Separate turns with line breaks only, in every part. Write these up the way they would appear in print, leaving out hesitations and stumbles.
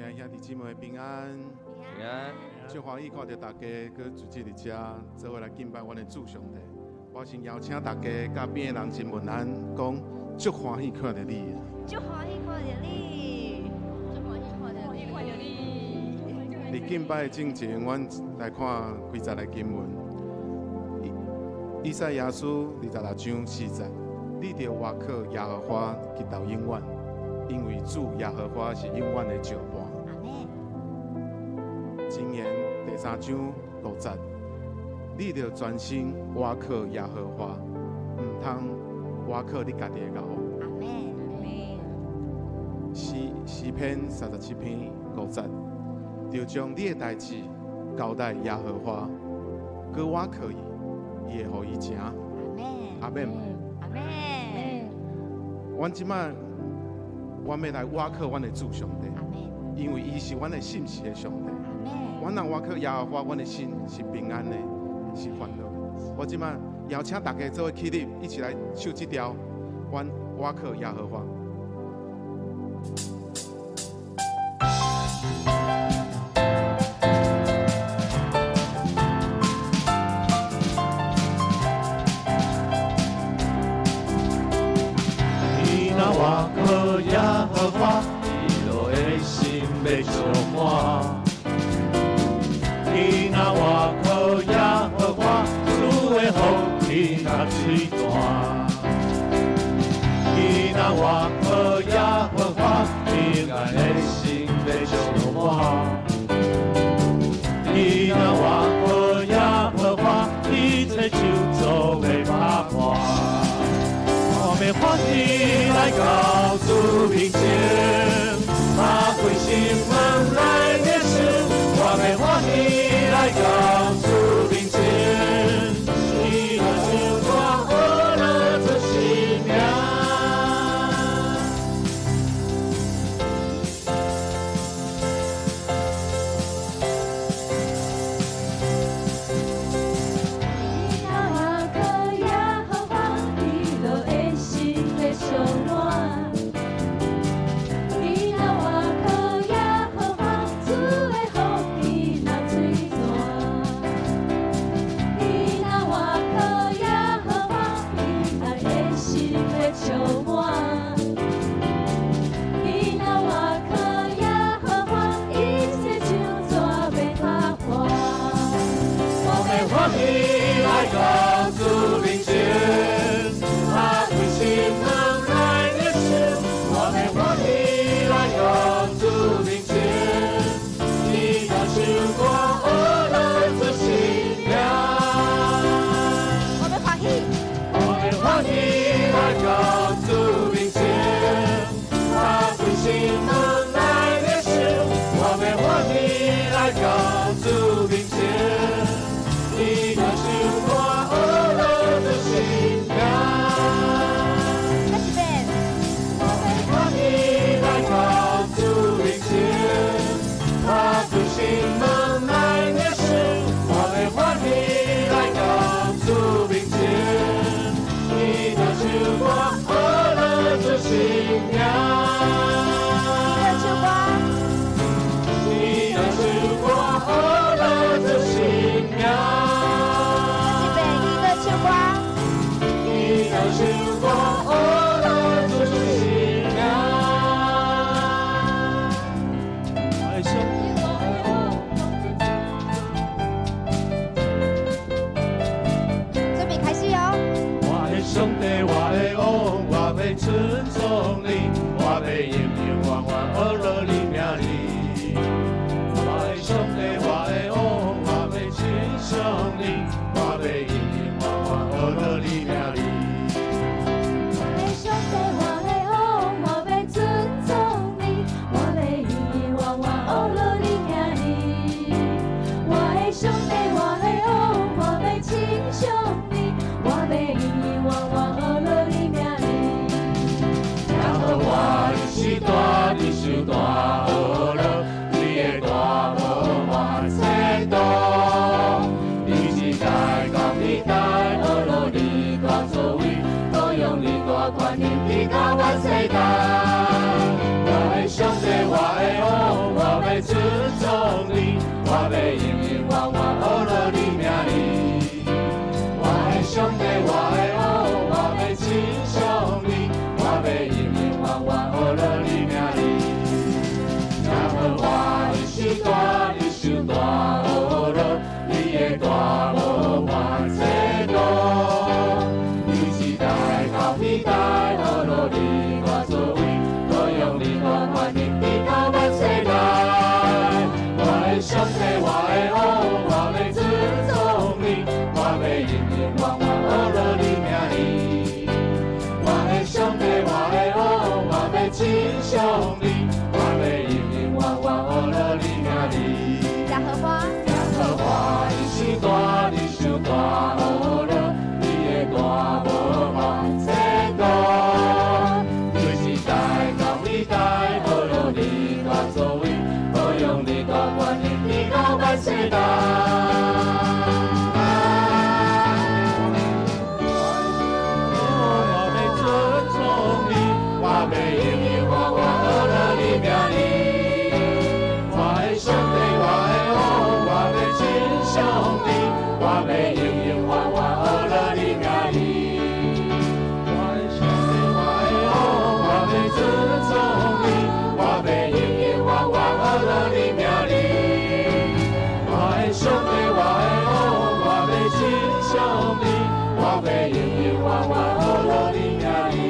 愛兄弟姊妹平安。
平安。
足歡喜看著大家閣聚集佇遮，做伙來敬拜阮的主上帝。我先邀請大家佮邊的人先問安，講足歡喜看著你。
足歡喜看著你，
足歡喜看著你，看著你。
佇敬拜的進前，阮來看幾節的經文。以賽亞書26章4節，你著倚靠耶和華，直到永遠，因為主耶和華是永遠的石磐。
阿們。
箴言第3章5節，你著專心倚靠耶和華，毋通倚靠你家己的𠢕。
阿們。
詩篇37篇5節，著將你的代誌交代耶和華，閣倚靠伊，伊會予伊成。
阿們。
阿們。
阿們。
阮這擺，阮欲來倚靠阮的主上帝，
阿們。
因為伊是阮的信實的上帝。
阿們。
阮若倚靠耶和華，阮的心是平安的，是歡樂的。我這擺邀請大家做伙起立，一起來唱這條，阮倚靠耶和華。
你若倚靠耶和華，喜樂的心欲充滿。你若倚靠耶和華，主的福氣若水大。你若倚靠耶和華，平安的心欲充滿。你若倚靠耶和華，一切咒詛欲打破。我欲歡喜來到主面前，打開心門來領受。我欲歡喜來到主面前，伊的唱歌呵樂做新娘。
你若倚靠耶和華，喜樂的心欲充滿。你若倚靠耶和華，主的福氣若水泉。你若倚靠耶和華，平安的心欲充滿。你若倚靠耶和華，一切咒詛欲打破。
我欲歡喜來到主面前，打開心門來領受。我欲歡喜來到主面前，伊的唱歌呵樂做新娘。
我欲歡喜，
我欲歡喜來到主面前，打開心門來領受。我欲歡喜來到主面前，伊的唱歌呵樂做新娘。
再一遍。
我欲歡喜來到主面前，打開心門來領受。我欲歡喜來到主面前，伊的唱歌呵樂做新娘。
伊的唱歌，
伊的唱歌呵樂做新娘。
再一遍，伊的唱歌，
伊的唱歌呵樂做新娘。我的上
準備開始哦。
我的上帝，我的王，我欲尊崇你，我欲永永遠遠呵樂你名字。我的上帝，我的王，我欲稱頌你，我欲永永遠遠呵樂你名字。
我的上帝，我的王，我欲尊崇你，我欲永永遠遠呵樂你名字。我的上帝，我的王，我欲稱頌你，我欲永永遠遠呵樂你名字。
耶和華，你是大，你是大呵樂，你的大無法測度。你一代到一代呵樂你大作我無法前途。对一代到一代，无论你大作為，保養你大觀念，直到萬世代。我欲尊崇你，我欲永永遠遠學了你名字。我的上帝，我的王，我欲珍惜你，我欲永永遠遠學了你名字。我的上帝，我的王，我欲尊崇你，我欲永永遠遠學了你名字。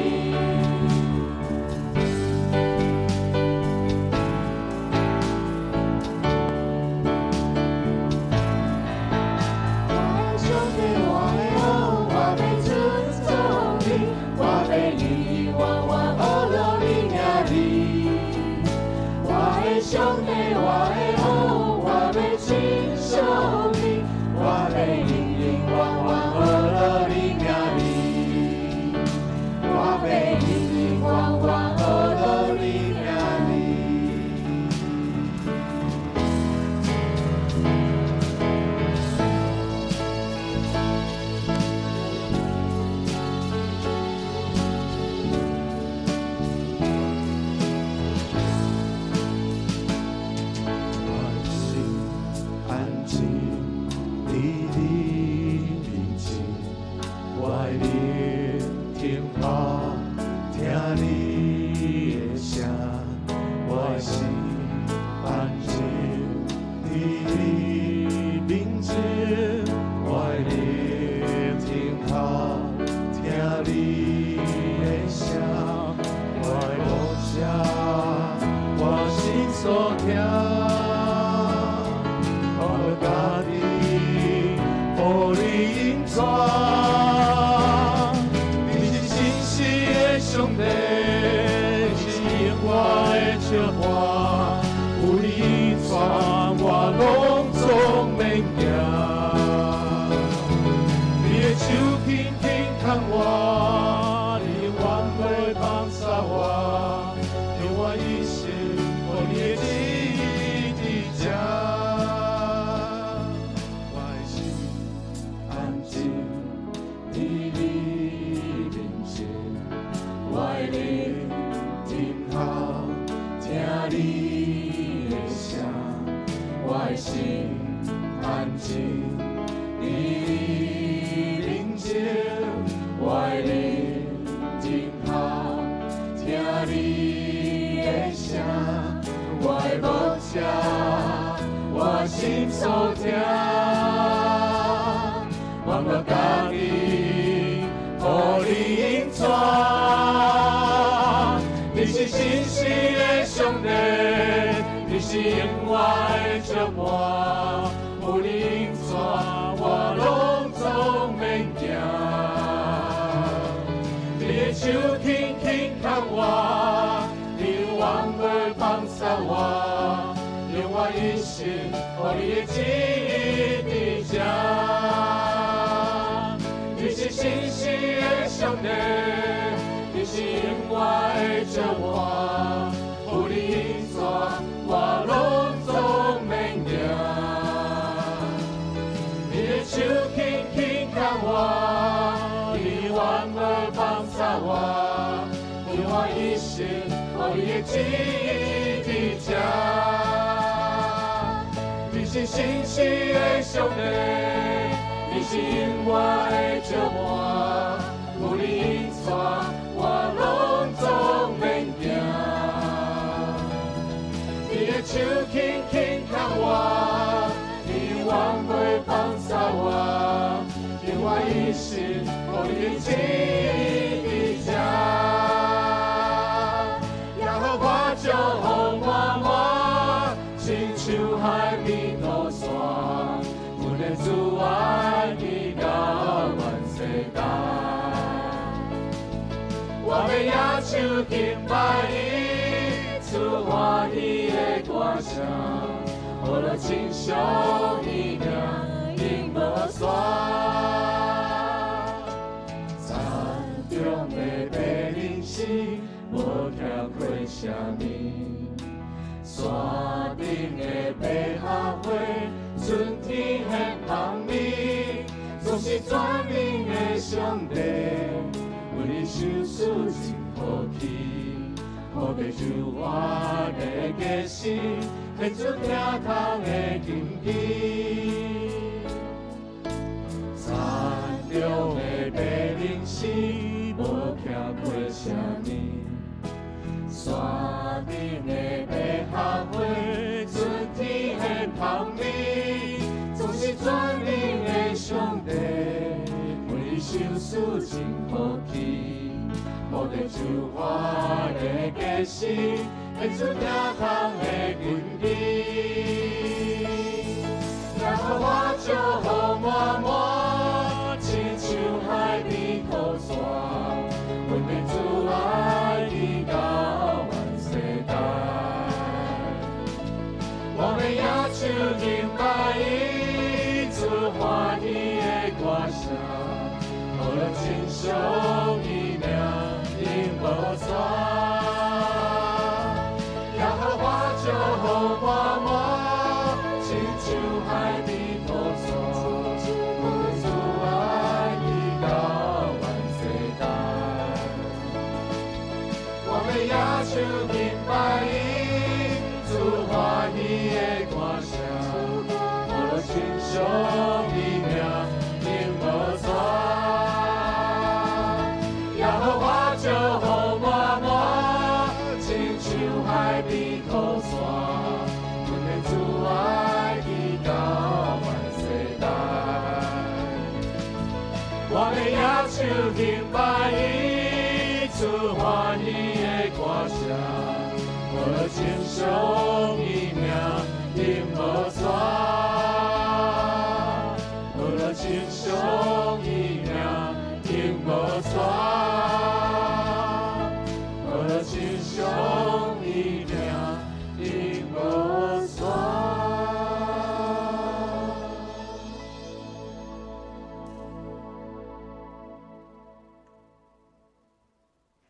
我的上帝，我的王，我欲珍惜你，我欲永永遠遠學了你名字。我的上帝，我的王，我欲尊崇你，我欲永永远远学了你名字。我的上帝，我的王，我欲珍惜你，我欲永永远远学了你名字。我欲永永远远学了你名字。
我的心安靜佇你面前，我的靈聽候聽你的聲，我的心安靜佇你面前，我的靈聽候聽你的聲，我的牧者，我心所疼。我家己予你引帶，你是信實的上帝，你是永遠的石伴，有你帶我攏總免驚。你的手輕輕牽我，你永遠袂放捨我，讓我一生予你的旨意佇這。我的心安靜佇你面前，我的靈聽候聽你的聲，我的心安靜佇你面前，我的靈聽候聽你的聲，我的牧者，我心所疼，我无家己予你引带。你是信實的上帝，你是永遠的石伴，有你引帶我攏總免驚。你的手輕輕牽我，你永遠袂放捨我，讓我一生予你的旨意佇這。你是信實的上帝，你是永遠的石伴，有你引帶我攏總免驚。你的手輕輕牽我，你永遠袂放捨我，讓我一生予你的旨意佇這。你是信實的上帝，你是永遠的石伴，有你引帶我攏總免驚。你的手輕輕牽我，你永遠袂放捨我，讓我一生予你的旨意佇這。耶和華祝福我滿，親像海邊土山，阮的主愛直到萬世代。我欲舉手敬拜伊，出歡喜的歌聲，學了稱頌伊名永無煞。
时，无欠缺啥物。山顶的百合花，春天献芳味，总是全能的上帝，为你赏赐真福气。土地就我的家时，献出疼痛的根基。山中的白灵时，无欠缺啥物。山顶的百合花，春天献芳味，总是全能的上帝，为你赏赐真福气。土地就我的家时，献出疼痛的根基。耶和华祝福满满，亲像海边土沙，阮的主爱直到万世代。我欲举手敬拜伊，出欢喜的歌声，好乐称颂伊名永无煞。耶和华祝福满满，亲像海边土沙，阮的主爱直到万世代。我欲举手敬拜伊，出欢喜的歌声，好乐称颂伊名永无煞。耶和华祝福满满，亲像海边土沙，阮的主爱直到万世代。我欲举手敬拜伊，出欢喜的歌声，好乐称颂伊名永无煞。好乐称颂伊名永无煞。好乐称颂伊名永无煞。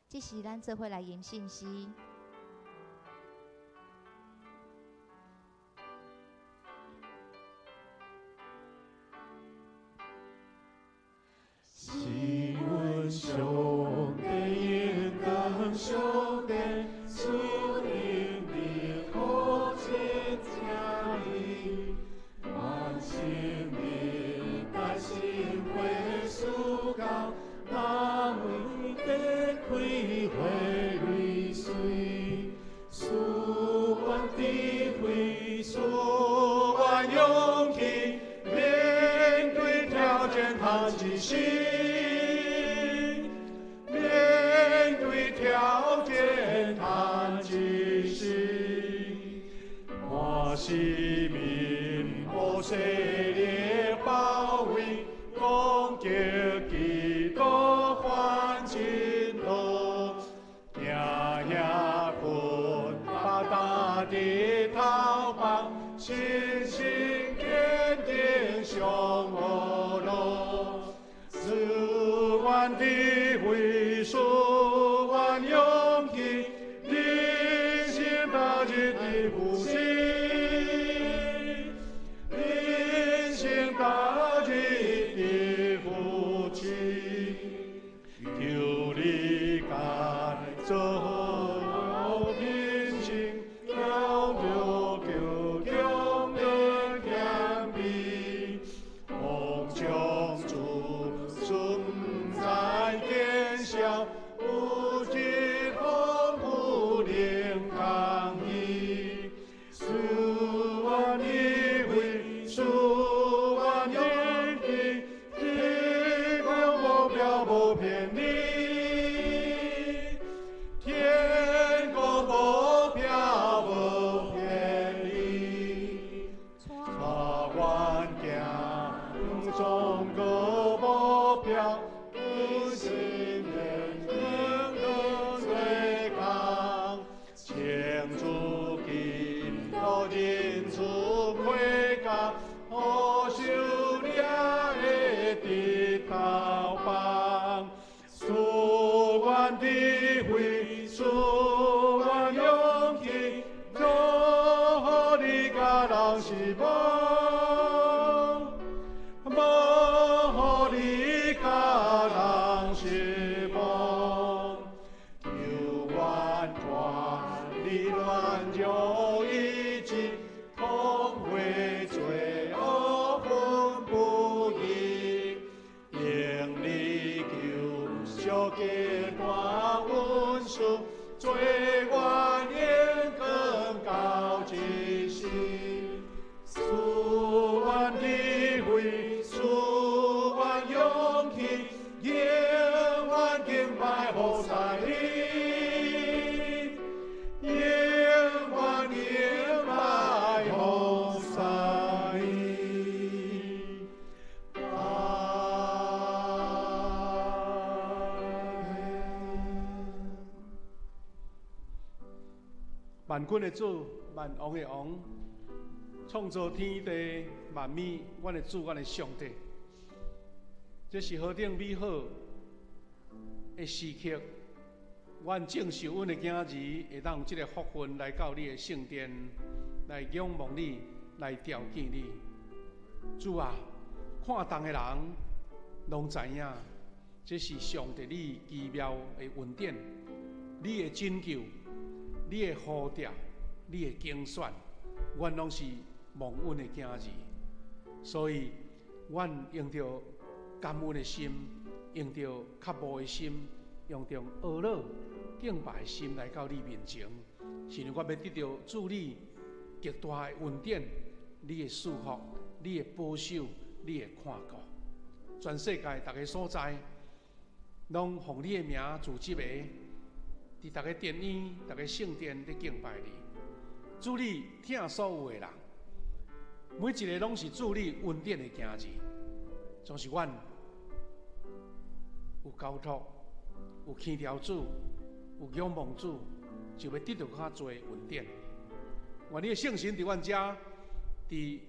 这时，咱做伙来吟信诗。
是阮上帝应当上帝赐能力予真正理，万生命大心会思考，那门得开花蕊穗，赐阮智慧，赐阮勇气，面对挑战通一心。面对挑战通一心，看四面无势力包围，攻击基督反进路，行遐困巴打伫头房，信心坚定上好路，赐阮智慧，赐阮勇气，人生大日的复兴，人生大日的复兴，求你甘做平静，交着求强的谦卑，奉将主存在天上，有一丰富灵康义，赐阮智慧，赐阮勇气，天公目标无偏离，天公目标无偏离。带阮行终个目标，有心愿能够做工，请主基督认出盔甲，予受掠的直头放，赐阮智慧，赐阮勇气，无予你共人失望，无予你共人失望。求阮权力软弱意志，痛悔罪恶分不义，用你救赎极大恩赐，做阮荣光到这世。赐阮智慧，赐阮勇气，永远敬拜服侍你，永远敬拜服侍你。阿们。
万军的主，万王的王，创造天地万物，阮的主，阮的上帝，这是何等美好的时刻！阮正受阮的囝儿会当有这个福分来到你的圣殿，来仰望你，来朝见你。主啊，看重的人拢知影，这是上帝你奇妙的恩典，你的拯救，你的呼召，你的拣选，阮拢是蒙恩的囝儿，所以阮用著感恩的心，用著渴慕的心，用著呵咾敬拜的心来到你面前，是因为我欲得著主你极大的恩典，你的赐福，你的保守，你的看顾。全世界逐个所在，拢奉你的名组织的，伫逐个殿院、逐个圣殿咧敬拜你。主你疼所有的人，每一个拢是主你恩典的囝儿，总是阮有交托、有牵条主、有仰望主，就欲得著较济恩典。愿你的圣神伫阮遮，伫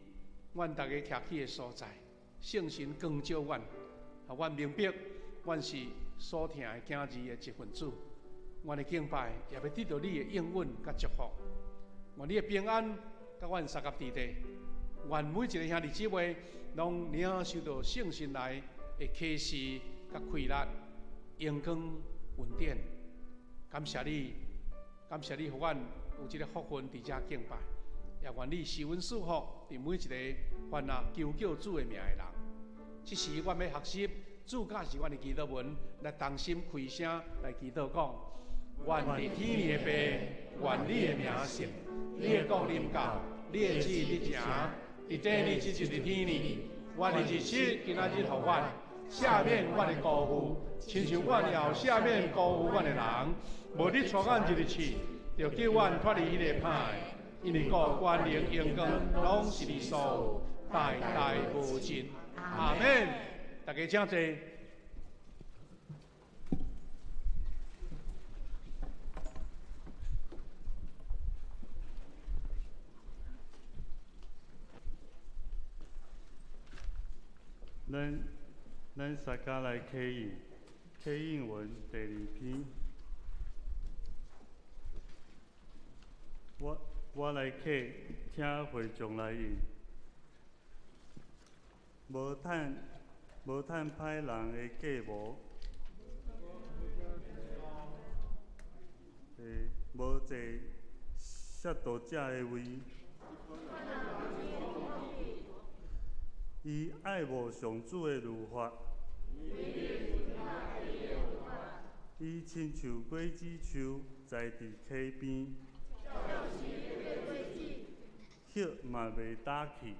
阮逐个徛起的所在，圣神光照阮，予阮明白，阮是所疼的囝儿的一份子。阮的敬拜也欲得著你的应允佮祝福。愿你的平安佮阮相佮伫地。愿每一个兄弟姊妹拢领受到圣神来的启示佮开力、荣光、恩典。感谢你，感谢你，予阮有这个福分伫遮敬拜。也愿你赐阮赐福伫每一个凡啊求叫主的名的人。这时，阮欲学习主教示阮的祈祷文，来同心开声来祈祷讲：愿伫天里的父，愿你的名圣，你的国临到，你的旨意得成，伫地里亲像伫天里。愿的日食今仔日予阮，赦免阮的辜负，亲像阮也有赦免辜负阮的人。无你带阮入去试，著救阮脱离彼个歹的。因为国、权能、荣光，拢是你所有，代代无尽。阿们。大家请坐。
咱三家来启印，启印文第二篇。我来启，请会众来应。无趁歹人的计谋，无坐亵渎者的位。伊爱慕上主的律法，伊亲像果子树栽伫溪边，叶嘛袂焦去。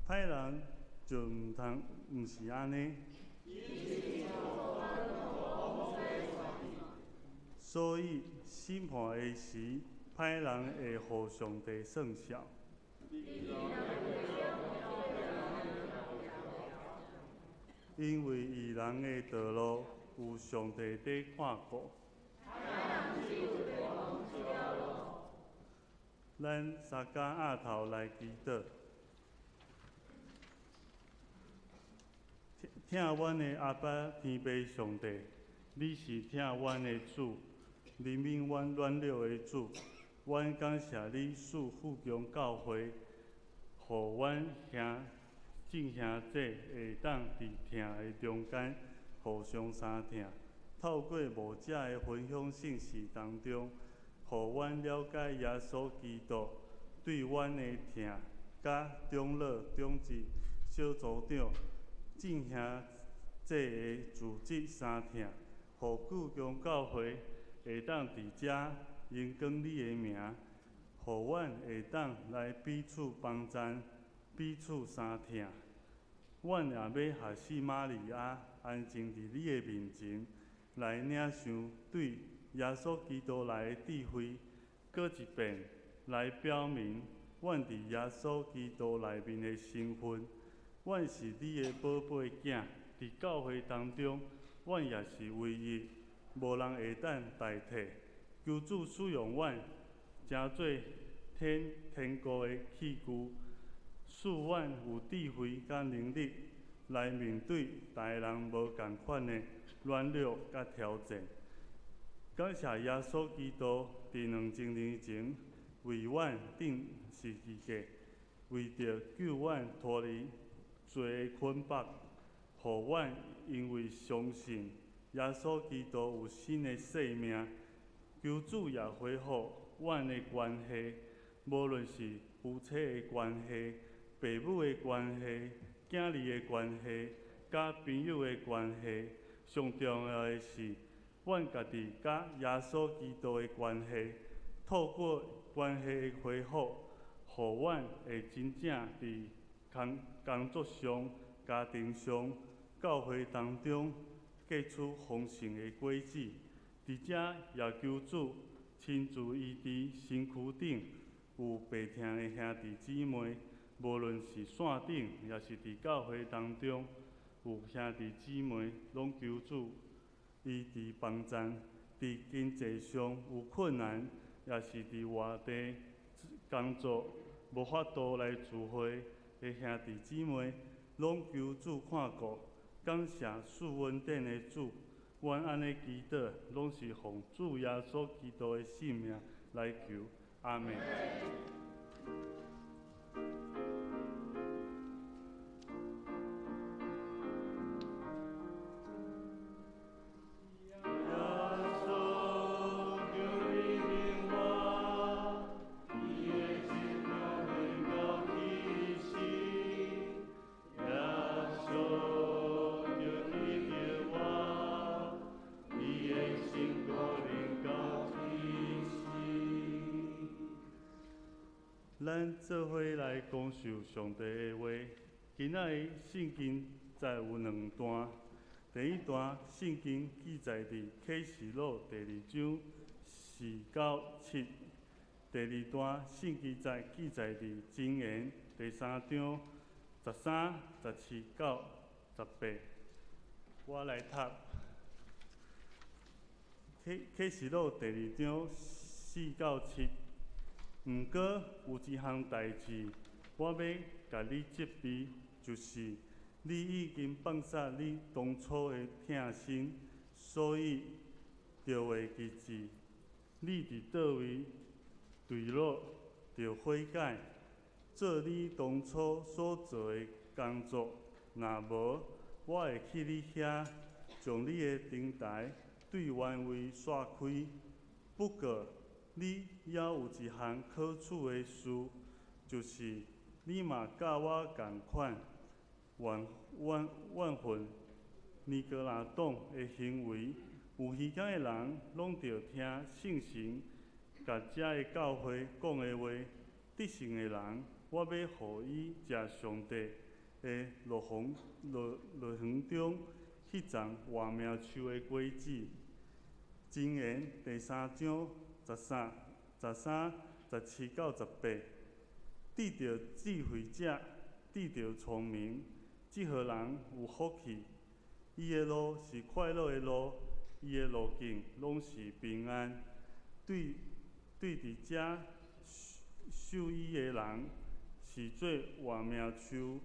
歹人就毋通，毋是按呢。所以审判的时，歹人会予上帝算数。因为义人的道路有上帝伫看顾。咱三家额头来祈祷，疼阮的阿爸天父上帝，你是疼阮的主，怜悯阮软弱的主。阮感谢你赐富强教会，予阮兄众兄弟会当伫疼的中间互相相疼。透过牧者的分享信息当中，予阮了解耶稣基督对阮的疼，佮长老、长执、小组长、众兄弟的组织相疼，予富强教会会当伫遮荣光你的名，予阮会当来彼此帮助、彼此相疼。阮也欲学圣玛利亚，安静伫你的面前，来领受对耶稣基督来的智慧，阁一遍来表明阮伫耶稣基督内面的身份。阮是你的宝贝囝，伫教会当中，阮也是唯一，无人会当代替。求主使用阮，成做天天国的器具，赐阮有智慧佮能力来面对逐个人无仝款的软弱佮挑战。感谢耶稣基督伫2000年前为阮钉十字架，为著救阮脱离罪的捆绑，予阮因为相信耶稣基督有新的生命。求主也恢复阮的关系，无论是夫妻的关系、爸母的关系、囝儿的关系、佮朋友的关系，上重要的是阮家己佮耶稣基督的关系。透过关系的恢复，予阮会真正伫工作上、家庭上、教会当中结出丰盛的果子。伫遮也求主亲自医治身躯顶有病痛的兄弟姊妹，无论是线顶，抑是伫教会当中有兄弟姊妹，拢求主医治帮助。伫经济上有困难，抑是伫外地工作无法度来聚会的兄弟姊妹，拢求主看顾。感谢赐恩典的主，阮按呢祈祷，拢是奉主耶稣基督的圣名来求，阿们。咱做伙来讲授上帝的话。今仔日圣经载有两段，第一段圣经记载伫启示录第二章4到7，第二段圣经载记载伫箴言第三章13、17到18。我来读启示录第二章4到7。毋过有一项代志，我欲共你责备，就是你已经放捒你当初的疼心，所以著会记住你伫佗位坠落，著悔改，做你当初所做的工作。若无，我会去你遐，将你的灯台对原位煞开。不过，你犹有一项可取的事，就是你嘛佮我仝款，怨恨尼哥拉党的行为。有耳根的人，拢著听圣神共遮的教会讲的话。得胜的人，我欲予伊食上帝的乐园中彼丛活命树的果子。箴言第三章13、13、17到18，得著智慧者，得著聪明，这号人有福气。伊的路是快乐的路，伊的路径拢是平安。对伫遮受伊的人，是做活命树，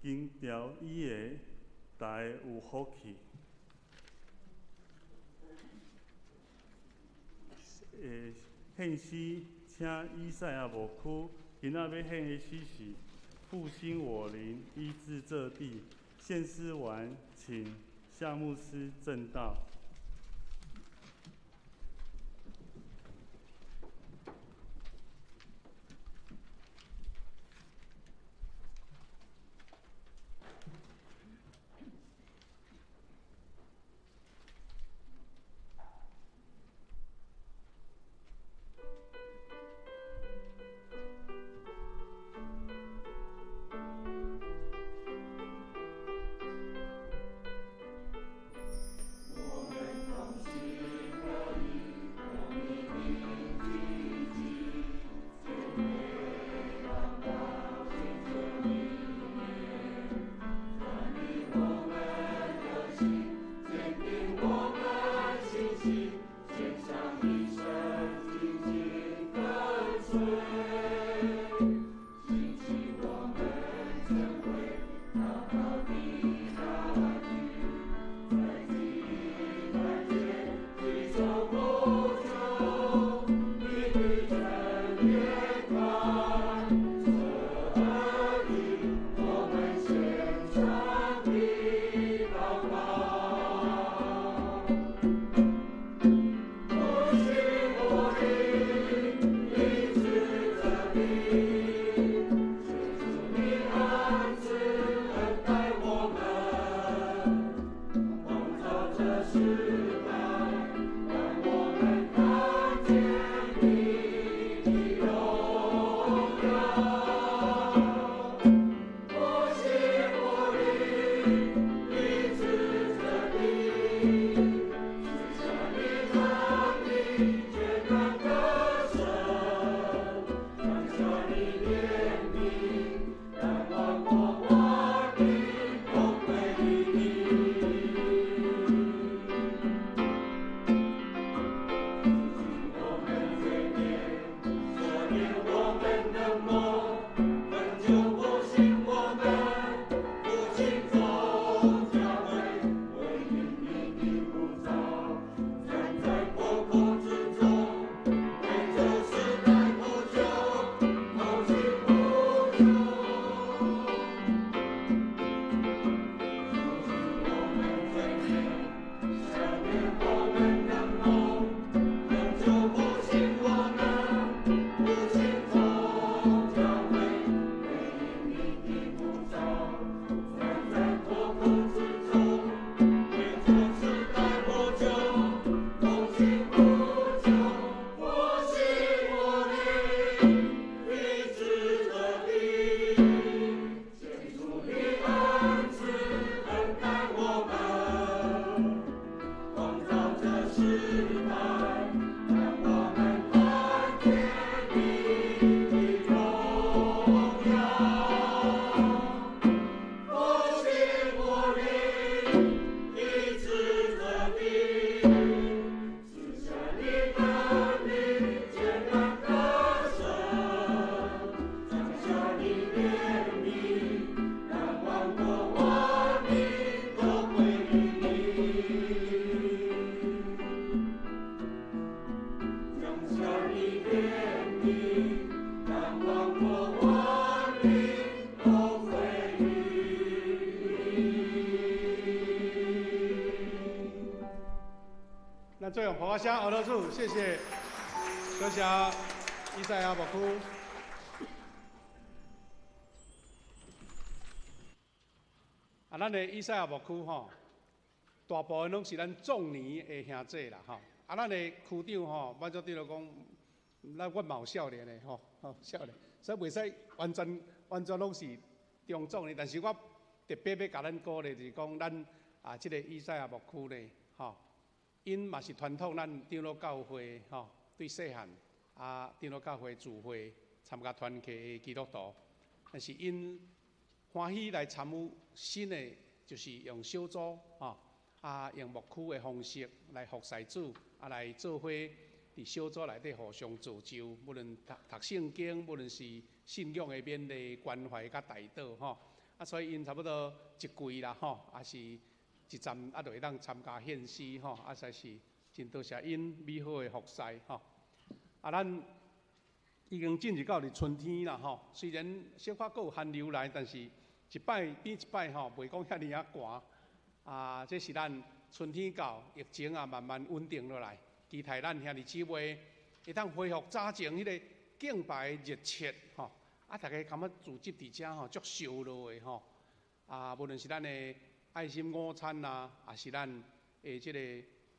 经调伊的，逐个有福气。的献诗，请以赛亚牧区今仔欲献的诗是复兴我灵，医治这地。献诗完，请夏牧师证道。
那最后抱声阿乐主，谢谢，多谢以赛亚牧区。啊，咱的以赛亚牧区吼，大部分拢是咱壮年的兄弟啦吼。啊，咱的区长吼，满足对了讲，咱我嘛有少年的吼，吼少年，所以袂使完全完全拢是中壮年。但是我特别欲共咱鼓励，就是讲咱啊，这个以赛亚牧区咧，吼。𪜶嘛是传统咱长老教会吼，对细汉啊，长老教会聚会参加团契的基督徒，但是𪜶欢喜来参与新的，就是用小组吼，啊，用牧区的方式来服侍主，啊，来做伙伫小组内底互相造就，无论读读圣经，无论是信仰的勉励、关怀佮代祷吼，啊，所以𪜶差不多一季啦吼，也是一站啊，就会当参加献诗吼，啊，实在是真多谢𪜶美好的服侍吼。啊，咱已經進入到佇春天啦吼。雖然小可閣有寒流來，但是一擺比一擺吼，袂講遐爾仔寒。啊，這是咱春天到，疫情也慢慢穩定落來。期待咱兄弟姊妹會當恢復早前彼个敬拜熱切吼。啊，逐家感覺組織佇遮吼，足燒熱的吼。啊，無論是咱的愛心午餐啊，抑是咱的這个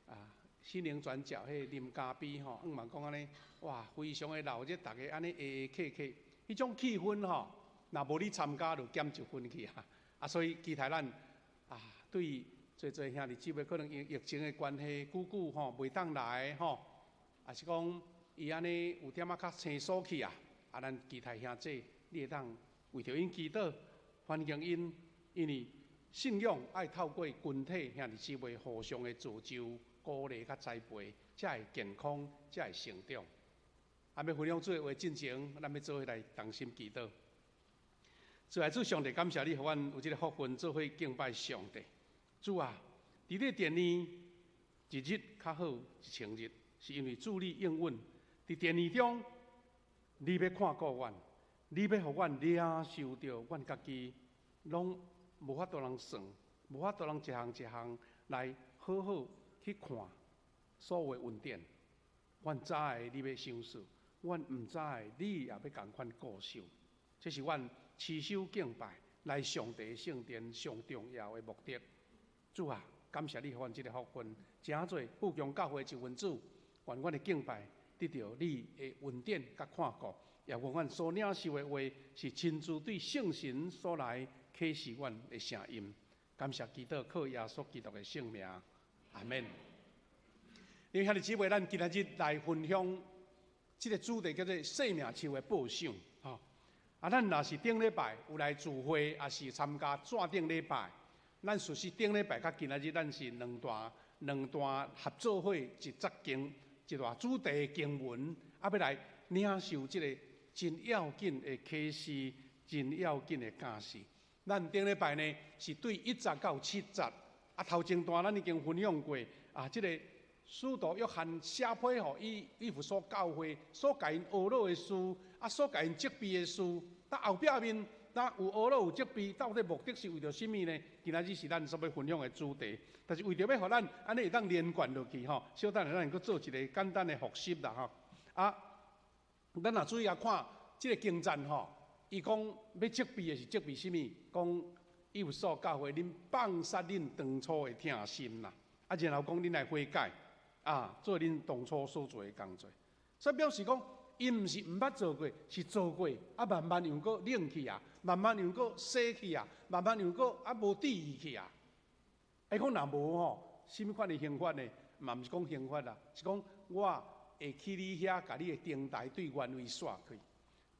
啊心靈轉角彼个啉咖啡吼，向望講按呢，哇，非常的熱鬧，逐家按呢下下客客，彼種氣氛吼，若無你參加就減一分去啊。啊，所以期待咱啊，對濟濟兄弟姊妹可能因疫情的關係，久久吼袂當來吼，抑是講伊按呢有點仔較生疏去啊。啊，咱期待兄弟，你會當為著𪜶祈禱，歡迎𪜶，因為信仰愛透過群體兄弟姊妹互相的造就、鼓勵佮栽培，才會健康，才會成長。啊，欲分享主的話進前，咱欲做伙來同心祈禱。主愛主上帝，感謝你，予阮有這个福分做伙敬拜上帝。主啊，佇你殿裡一日較好一千日，是因為主你應允。佇殿裡中，你欲看顧阮，你欲予阮領受著阮家己攏無法度通算，無法度通一項一項來好好去看所有的恩典。阮知你欲賞賜，阮毋知你也欲仝款顧守。這是阮持守敬拜來上帝聖殿上重要的目的。主啊，感謝你予阮這个福分，成做富強教會一份子，願阮的敬拜得著你的恩典佮看顧，也願阮所領受的話是親自對聖神所來啟示阮的聲音。感謝基督，靠耶穌基督的聖名，阿們。弟兄姊妹，咱今仔日來分享這个主題叫做生命樹的報賞。吼，啊，咱若是頂禮拜有來聚會，抑是參加紙頂禮拜，咱事實頂禮拜佮今仔日，咱是兩段兩段合做伙一節經一段主題經文，啊，欲來領受這个真要緊的啟示，真要緊的教示。咱頂禮拜呢是對一節到七節，啊，頭前段咱已經分享過，啊，這个使徒約翰寫批予以以弗所教會所共𪜶呵咾的事，啊，所共𪜶責備的事，但後壁面，那有呵咾有責備，到底目的是為著啥物呢？今仔日是咱所欲分享的主題，但是為著欲予咱按呢會當連貫落去吼，小等下咱閣做一个簡單的複習啦吼。啊，咱若注意來看這个經節吼，伊講欲責備的是責備啥物？講以弗所教會恁放殺恁當初的疼心啦，啊，然後講恁來悔改，啊，做恁當初所做的工作。所以表示講，𪜶毋是毋捌做過，是做過，啊，慢慢又閣冷去啊，慢慢又閣洗去啊，慢慢又閣啊無注意去啊。會講若無吼，啥物款的刑罰呢？嘛毋是講刑罰啦，是講我會去你遐，共你的燈台對原位煞去。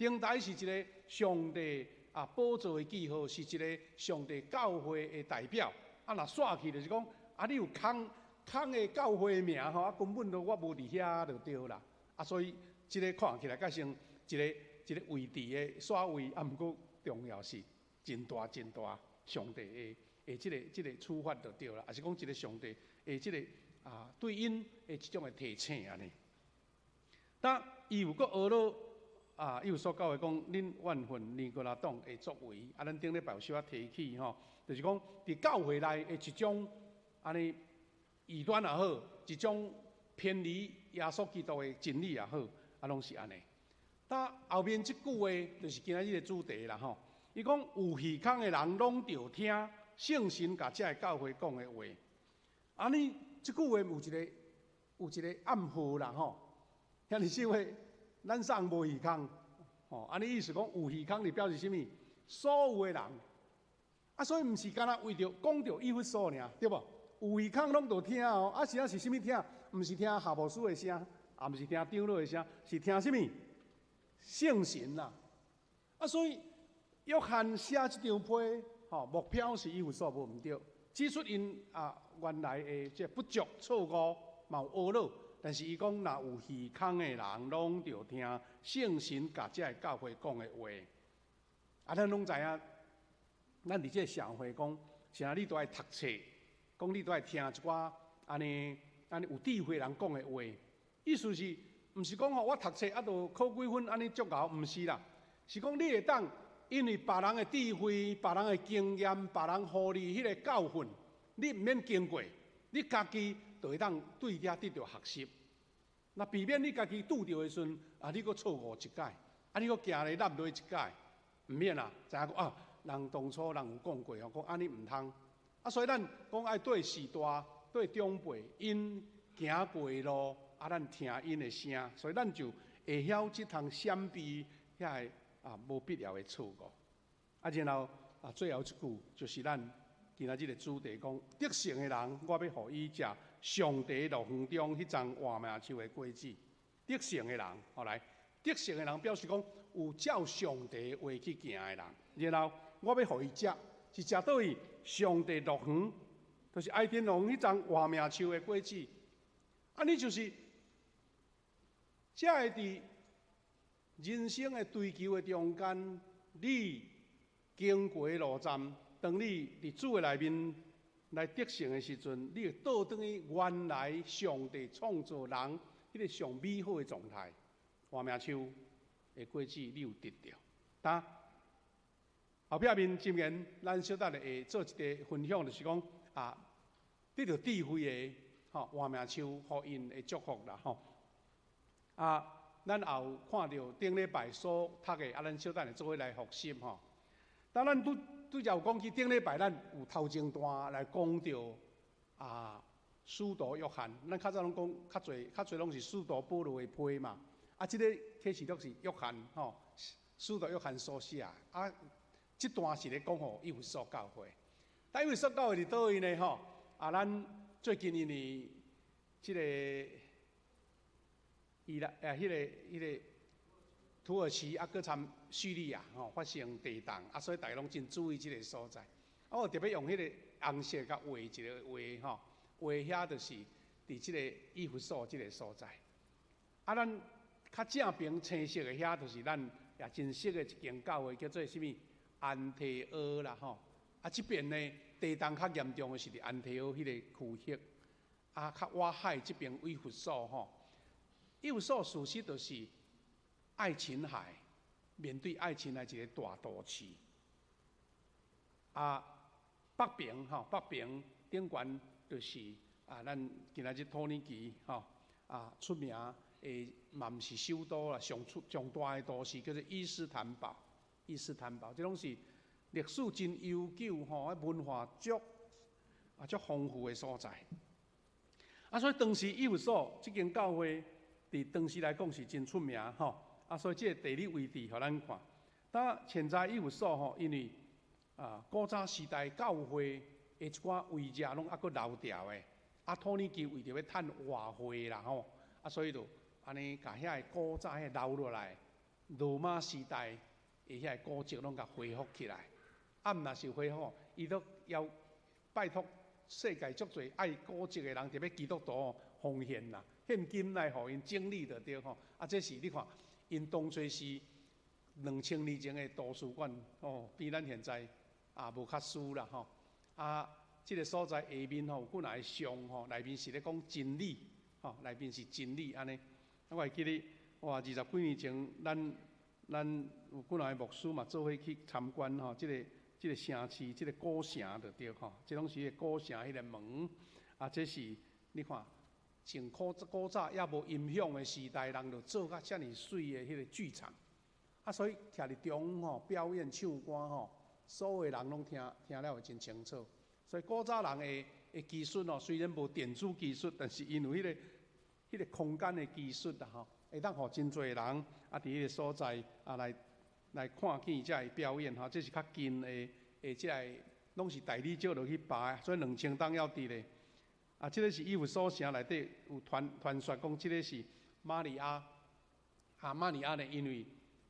燈台是一个上帝啊寶座的記號，是一个上帝教會的代表。啊，若煞去就是講，啊，你有空空的教會名吼，啊，根本都我無佇遐就對啦。啊，所以這个看起來較像一个一个位置的煞位，啊，毋過重要是真大真大上帝的的這个這个處罰就對啦，抑是講一个上帝的這个啊對𪜶的這種的提醒按呢。但伊有閣呵咾啊，伊有所教會講，恁怨恨尼哥拉黨的作為，啊，咱頂禮拜有小可提起吼，就是講佇教會內的一種按呢異端也好，一種偏離耶穌基督的真理也好，啊，攏是按呢。但後面這句話就是今仔日的主題啦吼。伊講有耳孔的人攏著聽聖神共這个教會講的話。按呢，這句話有一个有一个暗號啦吼。兄弟姊妹，咱啥人無耳孔？吼，按呢意思講有耳孔就表示啥物？所有的人，啊，所以毋是干焦為著講著以弗所爾，對無？有耳孔攏著聽哦，啊，是啊是啥物聽？毋是聽夏牧師的聲，也毋是聽長老的聲，是聽啥物？聖神啦。啊，所以約翰寫這張批，吼，目標是以弗所無毋對，指出𪜶啊原來的這不足錯誤，嘛有呵咾，但是伊講若有耳孔的人，攏著聽聖神共這个教會講的話。啊，咱攏知影，咱佇這个社會講，啥你都愛讀冊，講你都愛聽一寡按呢按呢有智慧人講的話，意思是毋是講吼，我讀冊啊，就考幾分按呢足𠢕，毋是啦，是講你會當因為別人的智慧、別人的經驗、別人予你彼个教訓，你毋免經過，你家己就會當對遐得著學習。若避免你家己拄著的時陣，啊，你閣錯誤一擺，啊，你閣行咧落落一擺，毋免啦，知影講啊，人當初人有講過吼，講按呢毋通。啊，所以咱講愛對序大、對長輩，𪜶行過的路，啊，咱聽𪜶的聲，所以咱就會曉這通閃避遐个啊無必要的錯誤。啊，然後啊，最後一句就是咱今仔日的主題講，得勝的人，我欲予伊食上帝樂園中彼叢活命樹的果子。得勝的人，予來，得勝的人表示講有照上帝話去行的人。然後我欲予伊食，是食佗位？上帝樂園，就是伊甸園彼叢活命樹的果子。啊，你就是，才會佇人生的追求的中間，你經過路站，當你佇主的內面來得勝的時陣，你會倒轉去原來上帝創造人彼个上美好的狀態。活命樹的果子，你有得著。但後壁面箴言，咱小等下會做一个分享，就是講啊，得著智慧的吼活命樹，予𪜶的祝福啦吼。啊，咱也有看著頂禮拜所讀的，啊，咱小等下做伙來複習吼。當咱拄拄才有講起頂禮拜，咱有頭前段來講著啊，使徒約翰，咱較早攏講較濟較濟攏是使徒保羅的批嘛。啊，這个啟示錄是約翰吼，使徒約翰所寫啊。這段是咧講予以弗所教會，但以弗所教會佇佗位呢？吼啊，咱最近因為這个伊拉啊，彼个土耳其啊，閣參敘利亞吼發生地動，啊，所以大家攏真注意這个所在。啊，我特別用彼个紅色共畫一个畫吼，畫遐就是佇這个以弗所這个所在。啊，咱較正邊青色的遐，就是咱也真熟的一間教會，叫做啥物？安提阿啦吼，啊，這邊呢地動較嚴重的是佇安提阿彼个區域，啊，較倚海這邊以弗所吼，以弗所事實就是愛琴海，面對愛琴海一个大都市。啊，北邊吼，北邊頂懸就是啊，咱今仔日土耳其吼啊出名的嘛毋是首都啦，上出上大的都市叫做伊斯坦堡。伊斯坦堡，這攏是歷史真悠久吼，啊文化足啊足豐富的所在。啊，所以當時以弗所這間教會，佇當時來講是真出名吼。啊，所以這个地理位置予咱看。但現在以弗所吼，因為啊古早時代教會的一寡遺跡攏猶閣留著的，啊土耳其為著欲趁外匯啦吼，啊所以就按呢共遐个古早彼个留落來，羅馬時代。的遐个古蹟攏共恢復起來，啊，毋若是恢復，伊都要拜託世界足濟愛古蹟的人，特別基督徒奉獻啦，獻金來予𪜶整理就對吼。啊，這是你看，𪜶當初是2000年前的圖書館，哦，比咱現在也無較輸啦吼。啊，這个所在下面吼有幾若个像吼，內面是咧講真理，吼，內面是真理按呢。我會記得，哇，20幾年前咱。咱有幾若个牧師嘛，做伙去參觀吼，這个城市，這个古城就對吼，這攏是古城彼个門，啊，這是你看，從古古早猶無音響的時代，人就做甲遮爾媠的彼个劇場，啊，所以徛佇中央吼表演唱歌吼，所有的人攏聽聽了會真清楚。所以古早人的的技術吼，雖然無電子技術，但是𪜶有彼个空間的技術啦吼。會當予真濟人啊，佇彼个所在啊來來看見這个表演吼，這是較近的的這个，攏是大理石落去耙的，所以2000冬猶佇咧。啊，這个是以弗所城內底有傳傳說講，這个是瑪利亞啊，瑪利亞呢，因為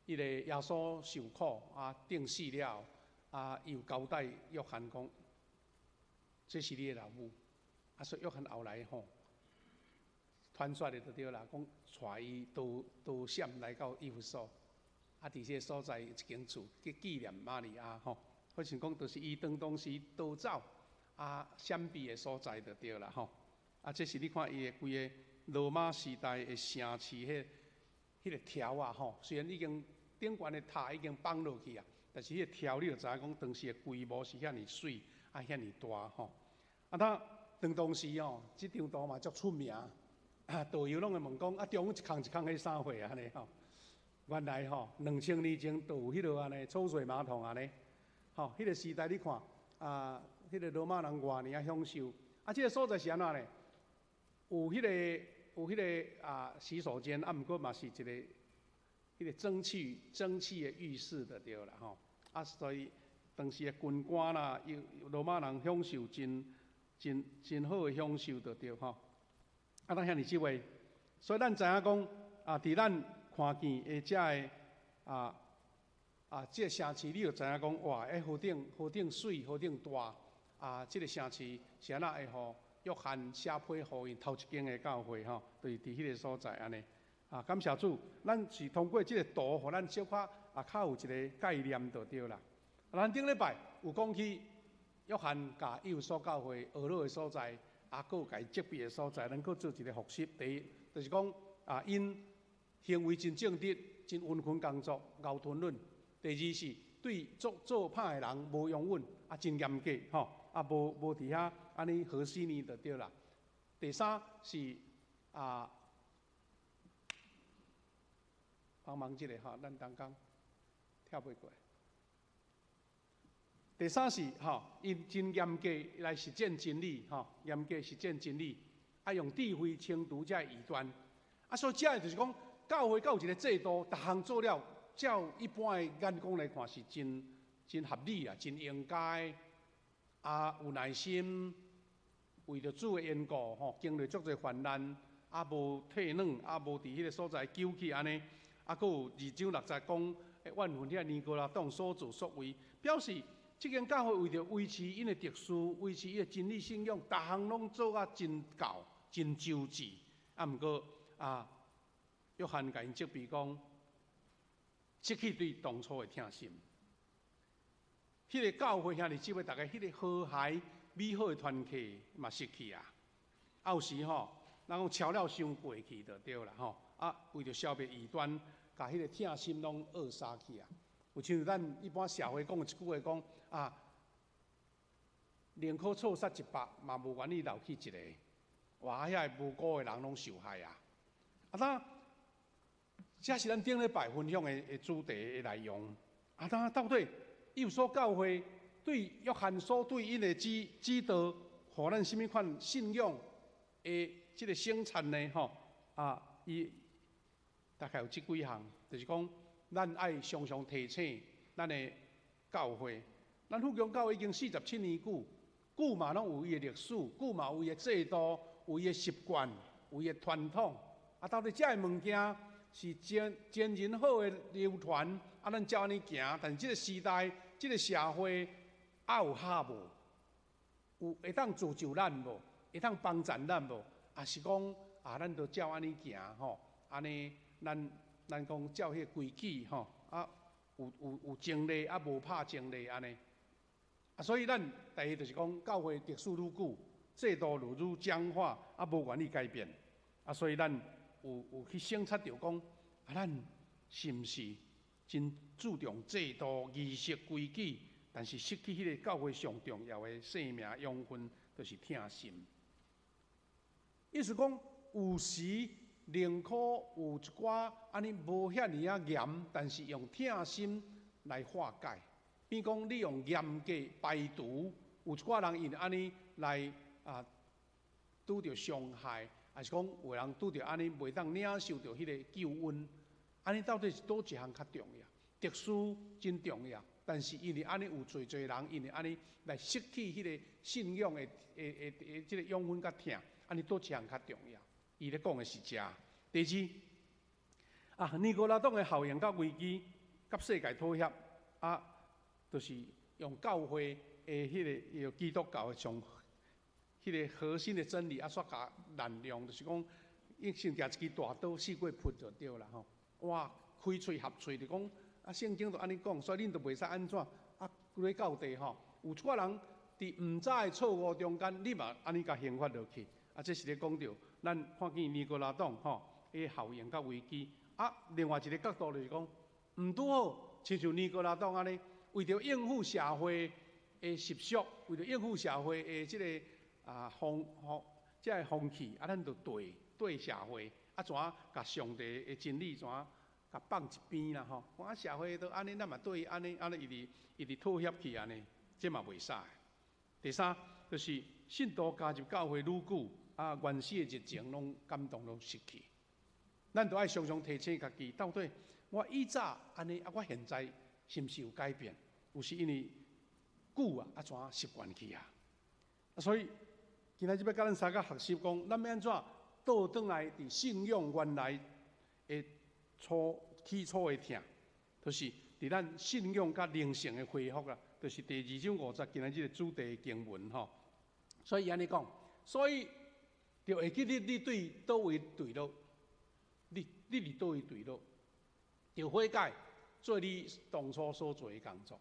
彼个耶穌受苦啊，釘死了啊，伊有交代約翰講，這是你的老母，啊，所以約翰後來吼。傳說的就對啦，講帶伊逃逃閃來到以弗所，啊，佇這个所在一間厝去紀念瑪利亞吼，好像講就是伊當當時逃走啊閃避的所在就對啦吼。啊，這是你看伊的規个罗马时代的城市，彼个柱仔吼，虽然已经顶悬的塔已经崩落去啊，但是彼个柱你就知影讲当时的规模是遐尔媠，啊遐尔大吼。啊，他当时吼，这张图嘛足出名，啊，导游拢会问讲，啊，中间一空一空彼啥货按呢吼？原来吼，2000年前就有彼落按呢抽水马桶按呢，吼，彼个时代你看，啊，彼个罗马人偌尔仔享受，啊，这个所在是按怎呢？有彼个啊洗手间，啊，毋过嘛是一个彼个蒸汽的浴室就对啦吼。啊，所以当时的军官啦，有罗马人享受真真真好的享受就对吼。啊，咱遐尔这话，所以咱知影讲啊，伫咱看见的遮个这个城市，你就知影讲哇，欸，何等何等媠，何等大啊！这个城市是按怎会予约翰写批予𪜶头一间的教会吼，就是伫彼个所在按呢。啊，感谢主，咱是通过这个图，予咱小可啊较有一个概念就对啦。咱顶礼拜有讲起约翰共以弗所教会学落的所在，啊，阁有共伊责备的所在，咱阁做一个复习。第一，就是讲啊，𪜶行为真正直，真殷勤工作，𠢕吞忍。第二是对做做歹的人无容忍，啊，真严格吼，啊，无伫遐按呢和稀泥就对啦。第三是啊，帮忙一下吼，咱同工跳袂过。第三是吼，𪜶真严格来实践真理，吼，严格实践真理，啊，用智慧清除这异端。啊，所以这个就是讲，教会阁有一个制度，逐项做了，照一般的眼光来看是真真合理啊，真应该。啊，有耐心，为著主的缘故，吼，经历足济患难，啊，无退软，啊，无伫彼个所在纠去按呢。啊，阁有二章六节讲，怨恨遐尼哥拉党所作所为，表示这间教会为著维持𪜶的特殊，维持伊的真理信仰，逐项拢做甲真到、真周至。啊，毋过啊，约翰共𪜶责备讲，失去对当初的疼心。彼个教会兄弟姊妹，逐家彼个和谐美好的团契嘛失去啊。啊，有时吼，咱讲超了伤过去就对啦吼。啊，为著消灭异端，共彼个疼心拢扼杀去啊。有亲像咱一般社会讲一句话讲啊，宁可错杀100，嘛无愿意留去一个。哇，遐个无辜的人拢受害啊！啊，那这是咱顶礼拜分享的主题的内容。啊，那到底以弗所教会对约翰所对𪜶的指导，予咱啥物款信仰的这个省察呢？吼啊，伊大概有这几项，就是讲咱爱常常提醒咱的教会，咱富强教会已经47年久，久嘛拢有伊的历史，久嘛有伊的制度，有伊的习惯，有伊的传统。啊，到底这个物件是前前人好的流传，啊，咱照按呢行。但是这个时代，这个社会，啊有合无？有会当造就咱无？会当帮助咱无？抑是讲啊，咱就照按呢行吼？按呢，咱讲照彼个规矩吼，啊，有前例，啊，无拍前例按呢。啊，所以咱第一就是讲，教会历史愈久，制度就愈僵化，啊，无愿意改变。啊，所以咱有去省察著讲，啊，咱是毋是真注重制度、仪式、规矩，但是失去彼个教会上重要的生命养分，就是疼心。意思讲，有时宁可有一寡按呢无遐尔仔严，但是用疼心来化解。比讲你用严格排除，有一寡人因按呢来啊拄著伤害，抑是讲有人拄著按呢袂当领受著彼个救恩，按呢到底是佗一项较重要？特殊真重要，但是因为按呢有济济人因为按呢来失去彼个信仰的这个养分佮疼，按呢佗一项较重要？伊咧讲的是这。第二，啊，尼哥拉党的效应佮危机，佮世界妥协，啊，就是用教会的彼个基督教的上彼个核心的真理，啊，煞共滥用，就是讲，伊先举一支大刀四界噗就对啦吼。哇，开喙合喙就讲，啊，圣经就按呢讲，所以恁就袂使按怎，啊，规个教地吼，有一寡人佇毋知的錯誤中間，你嘛按呢共刑罰落去。啊，這是咧講著，咱看見尼哥拉黨吼，的效應佮危機。啊，另外一个角度就是講，毋拄好，親像尼哥拉黨按呢，為著應付社會的習俗，為著應付社會的這个啊風風，這个風氣，啊，咱就綴綴社會，啊，怎啊共上帝的真理怎啊共放一邊啦吼？講啊，社會都按呢，咱嘛綴按呢，按呢一直一直妥協去按呢，這嘛袂使。第三，就是信徒加入教會愈久，啊，原始的熱情攏感動攏失去。咱著愛常常提醒家己，到底我以早按呢，啊，我現在是毋是有改變？有時因為久啊，啊怎習慣去啊？所以今仔日欲佮咱三個學習講，咱欲按怎倒轉來佇信仰原來的初起初的疼，就是佇咱信仰佮靈性的恢復啦，就是第二章五節今仔日的主題的經文吼。所以按呢講，所以著會記得你對佗位墜落，你你佇佗位墜落，著悔改做你當初所做的工作。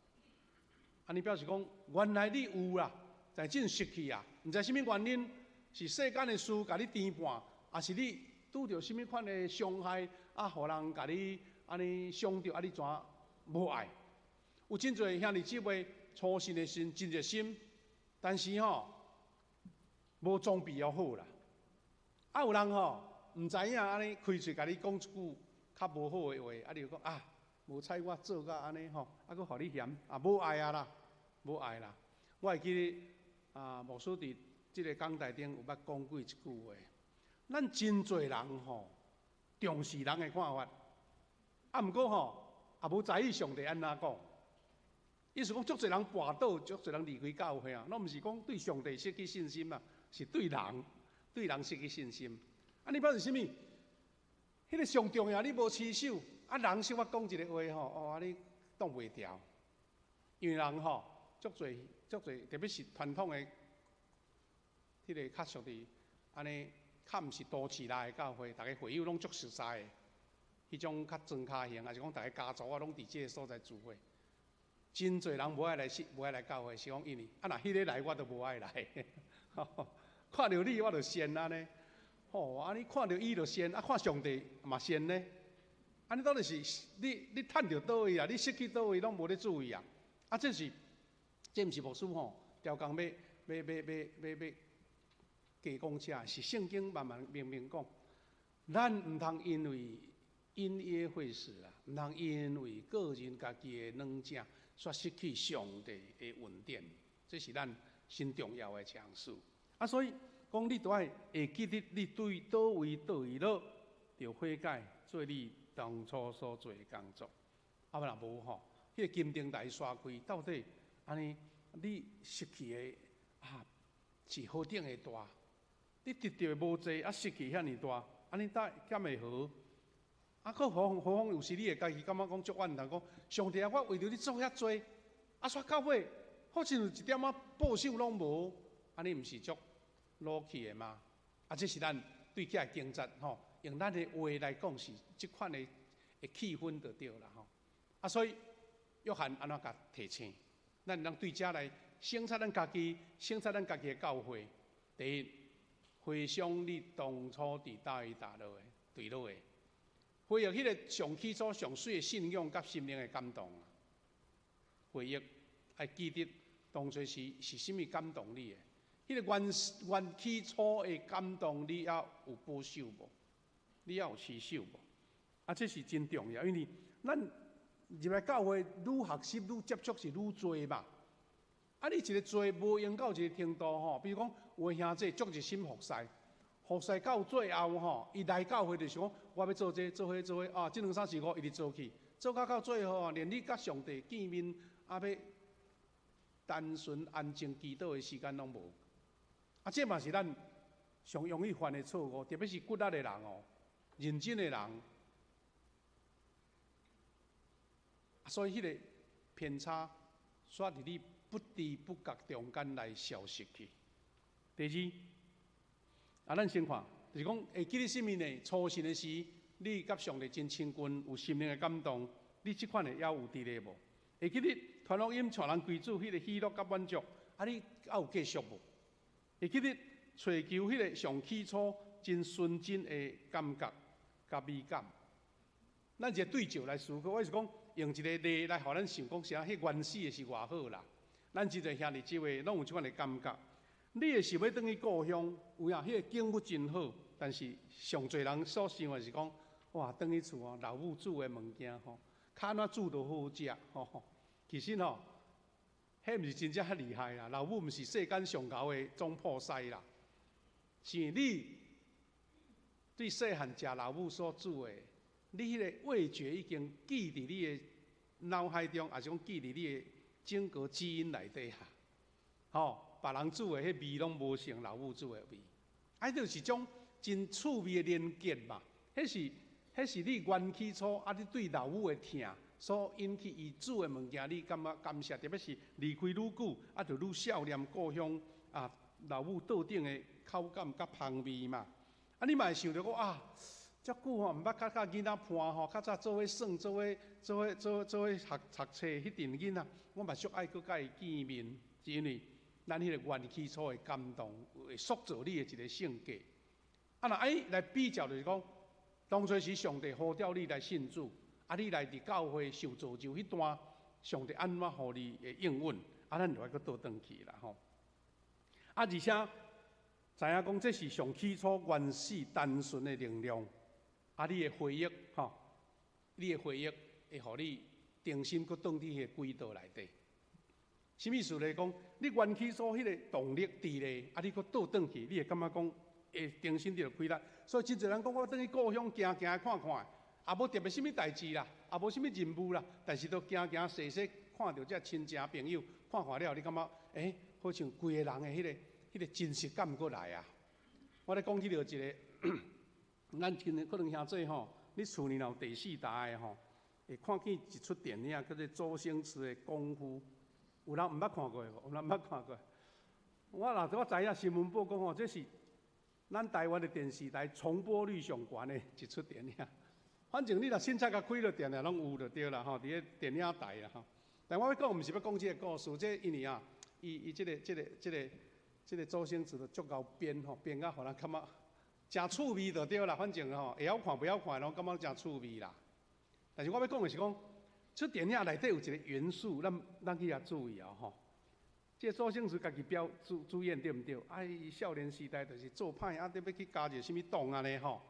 按呢表示講，原來你有啦，但真失去啊，毋知啥物原因，是世間的事共你牽絆，抑是你拄著啥物款的傷害，啊，予人共你按呢傷著，啊，你怎無愛？有真濟兄弟姊妹初信的時真熱心，但是吼無裝備猶好啦。啊，有人吼毋知影按呢開喙共你講一句較無好的話，啊，你就講啊，無彩我做甲按呢吼，啊，閣予你嫌啊，無愛啊啦，無愛啦。我會記得啊，牧師佇這个講台頂有捌講過一句話，咱真濟人吼重視人的看法，啊，毋過吼也無在意上帝按怎講。意思講，足濟人跋倒，足濟人離開教會啊，攏毋是講對上帝失去信心啊，是對人，對人失去信心。啊，你表示啥物？彼个上重要，你無持守，啊，人小可講一个話吼，哦，啊，你擋袂牢。因為人吼，足濟足濟，特別是傳統的，彼个較屬於按呢，較毋是都市內的教會，逐个會友攏足熟似的，彼種較莊跤型，抑是講逐个家族啊，攏佇這个所在聚會。真濟人無愛來，無愛來教會，是講因為啊，若彼个來，我就無愛來。看著你，我就鉎按呢。吼，啊，你看著伊就鉎，啊，看上帝嘛鉎呢。按呢到底是你你趁著佗位啊？你失去佗位，攏無咧注意啊！啊，這是這毋是牧師吼，刁工欲欲欲欲欲欲加講這，是聖經慢慢明明講，咱毋通因為因噎廢食啦，毋通因為個人家己的軟正，煞失去上帝的恩典，這是咱真重要的一項事。啊，所以講你著愛會記得你對佗位墜落，著悔改做你當初所做的工作。啊，若無吼，彼个金燈台刷開，到底按呢你失去的啊是何等的大？你得著的無濟，啊失去遐爾大，按呢敢會好？啊，閣何何況有時你會家己感覺講足怨嘆，講上帝啊，我為著你做遐濟，啊，煞到尾好像一點仔報酬攏無，按呢毋是足老氣的嗎？啊，這是咱對這个經節吼，用咱的話來講是這款的的氣氛就對啦吼。啊，所以約翰按怎共提醒？咱通對這來省察咱家己，省察咱家己的教會。第一，回想你當初佇佗位墜落的，墜落的，回憶彼个上起初上媠的信仰佮心靈的感動。回憶愛記得當初是是啥物感動你的？彼个原原起初的感動，你猶有保守無？你猶有持守無？啊，這是真重要，因為咱入來教會愈學習愈接觸是愈濟嘛。啊，你一个濟無閒到一个程度吼，比如講有的兄弟足熱心服侍，服侍到最後吼，伊來教會就是講我欲做這做彼做彼啊，這兩三四五一直做去，做到到最後啊，連你佮上帝見面啊，欲單純安靜祈禱的時間攏無。啊，這嘛是咱上容易犯的錯誤，特別是骨力的人哦，認真的人。所以彼个偏差，煞佇你不知不覺中間來消失去。第二，啊，咱先看，就是講會記得啥物呢？初信的時，你佮上帝真親近，有心靈的感動，你這款的猶有佇咧無？會記得傳福音、帶人歸主，彼个喜樂佮滿足，啊，你猶有繼續無？會記得揣求彼个上起初真純真的感覺佮美感。咱一个對照來思考，我是講用一个例來予咱想講啥，彼原始的是偌好啦。咱真濟兄弟姊妹攏有這款的感覺。你會想欲轉去故鄉，有影彼个景物真好，但是上濟人所想的是講，哇，轉去厝哦，老母煮的物件吼，較按怎煮都好食吼。其實吼，彼毋是真正遐厲害啦，老母毋是世間上𠢕的總鋪師啦，是你對細漢食老母所煮的，你彼个味覺已經記佇你的腦海中，抑是講記佇你的整個基因內底啊，吼，別人煮的彼味攏無像老母煮的味，啊，就是種真趣味的連結嘛。彼是你原起初啊，你對老母的疼所引起伊煮的物件，你感覺感謝，特別是離開愈久，啊，就愈想念故鄉啊，老母桌頂的口感佮芳味嘛。啊，你嘛會想著講啊，遮久吼，毋捌佮佮囡仔伴吼，較早做伙耍，做伙做伙做做伙學讀冊彼陣囡仔，我嘛足愛閣佮伊見面，是因為咱彼个原起初的感動，會塑造你的一个性格。啊，若按呢來比較，就是講，當初時上帝呼召你來信主，啊，你來佇教會受造就彼段，上帝按怎予你的應允，啊，咱就愛閣倒轉去啦吼。啊，而且知影講這是上起初原始單純的能量，啊，你的回憶吼，你的回憶會予你重新閣轉佇彼个軌道內底。啥物意思咧？講你原起初彼个動力佇咧，啊，你閣倒轉去，你會感覺講會重新著開力。所以真濟人講我轉去故鄉行行看看，也無特別啥物代誌啦，也無啥物任務啦，但是都行行踅踅，看著這親情朋友，看看了，你感覺欸，好像規個人的彼个真實感閣來啊！我咧講起著一个，咱今日可能兄姊吼，你厝裡若有第四台的吼，會看見一齣電影叫做周星馳的《功夫》。有人毋捌看過無？有人毋捌看過？我若我知影新聞報講吼，這是咱台灣的電視台重播率上懸的一齣電影。反正你若凊彩共開著電視攏有就對啦吼，佇咧電影台啦吼。但我欲講，毋是欲講這個故事，這因為啊，伊伊這个這个這个這个周星馳就足𠢕編吼，編甲予人感覺誠趣味就對啦。反正吼，會曉看袂曉看，攏感覺誠趣味啦。但是我欲講的是講，這電影內底有一个元素，咱咱去遐注意哦吼。這个周星馳家己表主主演對毋對？啊，伊少年時代就是做歹，啊，欲去加入啥物黨按呢吼。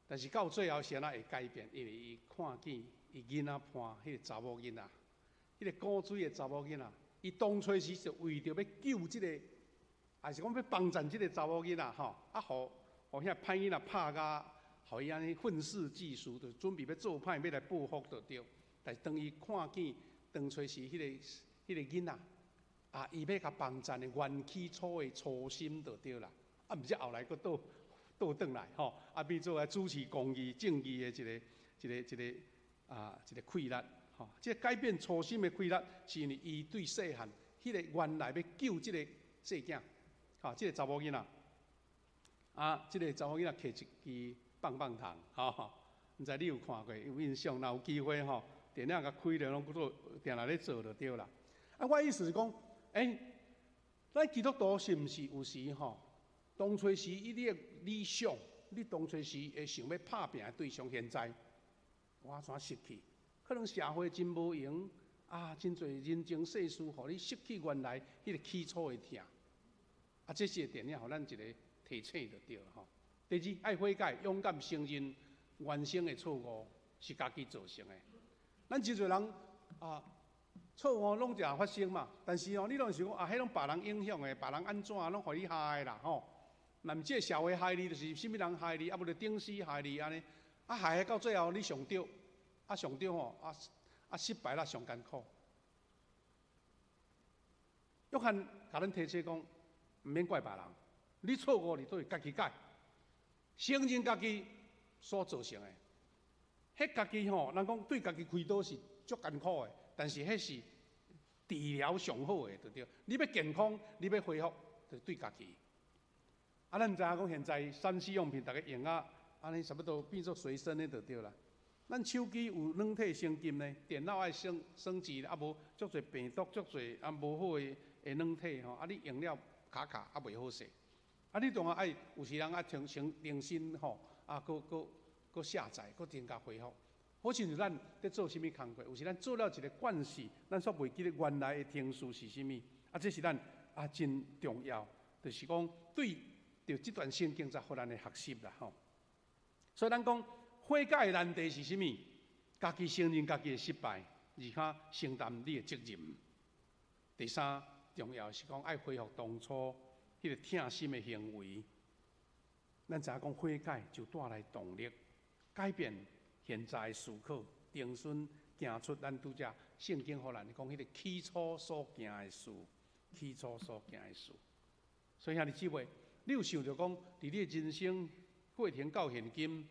但是到最後是按怎會改變？因為伊看見伊囡仔伴彼个查某囡仔，彼个古錐的查某囡仔，伊當初時是為著欲救這个，抑是講欲幫贊這个查某囡仔吼，啊，予遐歹囡仔拍甲，予伊按呢憤世嫉俗，就準備欲做歹，欲來報復就對。但是當伊看見當初時彼个囡仔，啊，伊欲共幫贊的原起初的初心就對啦。啊，毋知後來閣倒倒轉來吼，啊，變做來主持公義、正義的一个氣力吼。這個改變初心的氣力，是因為伊對細漢彼个原來欲救這个細囝，吼，這个查某囡仔，啊，這个查某囡仔提一支棒棒糖，吼，毋知你有看過有印象？若有機會吼，電影共開著攏做定定咧做就對啦。啊，我意思是講，欸，咱基督徒是毋是有時吼，當初時以你的理想，你當初時會想欲拍拚的對象，現在完全失去，可能社會真無閒啊，真濟人情世事，予你失去原來彼个起初的疼。啊，這是電影予咱一个提醒就對了吼。第二，愛悔改，勇敢承認原先的錯誤是家己造成的。咱真濟人啊，錯誤攏常發生嘛，但是哦，你攏想講啊，彼攏別人影響的，別人按怎攏予你害的啦吼。若毋這個社會害你，就是啥物人害你，啊無就頂司害你按呢，啊害到最後你上著，啊上著吼，啊啊失敗啦上艱苦。約翰共咱提醒講，毋免怪別人，你錯誤你都會家己改，承認家己所造成的。彼家己吼，人講對家己開刀是足艱苦的，但是彼是治療上好的，對對。你欲健康，你欲恢復，就對家己。啊，咱知影講現在3C 用品，逐家用啊，按呢差不多變做隨身的就對啦。咱手機有軟體升級呢，電腦愛升升級，啊無足濟病毒，足濟啊無好的的軟體吼，啊你用了卡卡啊袂好勢。啊你當然愛有時人愛重新重新吼，啊閣閣閣下載，閣增加恢復。好親像咱佇做啥物工課，有時咱做了一个慣勢，咱煞袂記得原來的程序是啥物。啊，這是咱啊真重要，就是講對著這段聖經才予咱的學習啦吼。所以咱講悔改的難題是啥物？家己承認家己的失敗，而且承擔你的責任。第三重要是講愛恢復當初彼個疼心的行為。咱知影講悔改就帶來動力，改變現在的思考，重新行出咱拄才聖經予咱講彼個起初所行的事，起初所行的事。所以兄弟姊妹，你有想著講，佇你的人生過程到現今，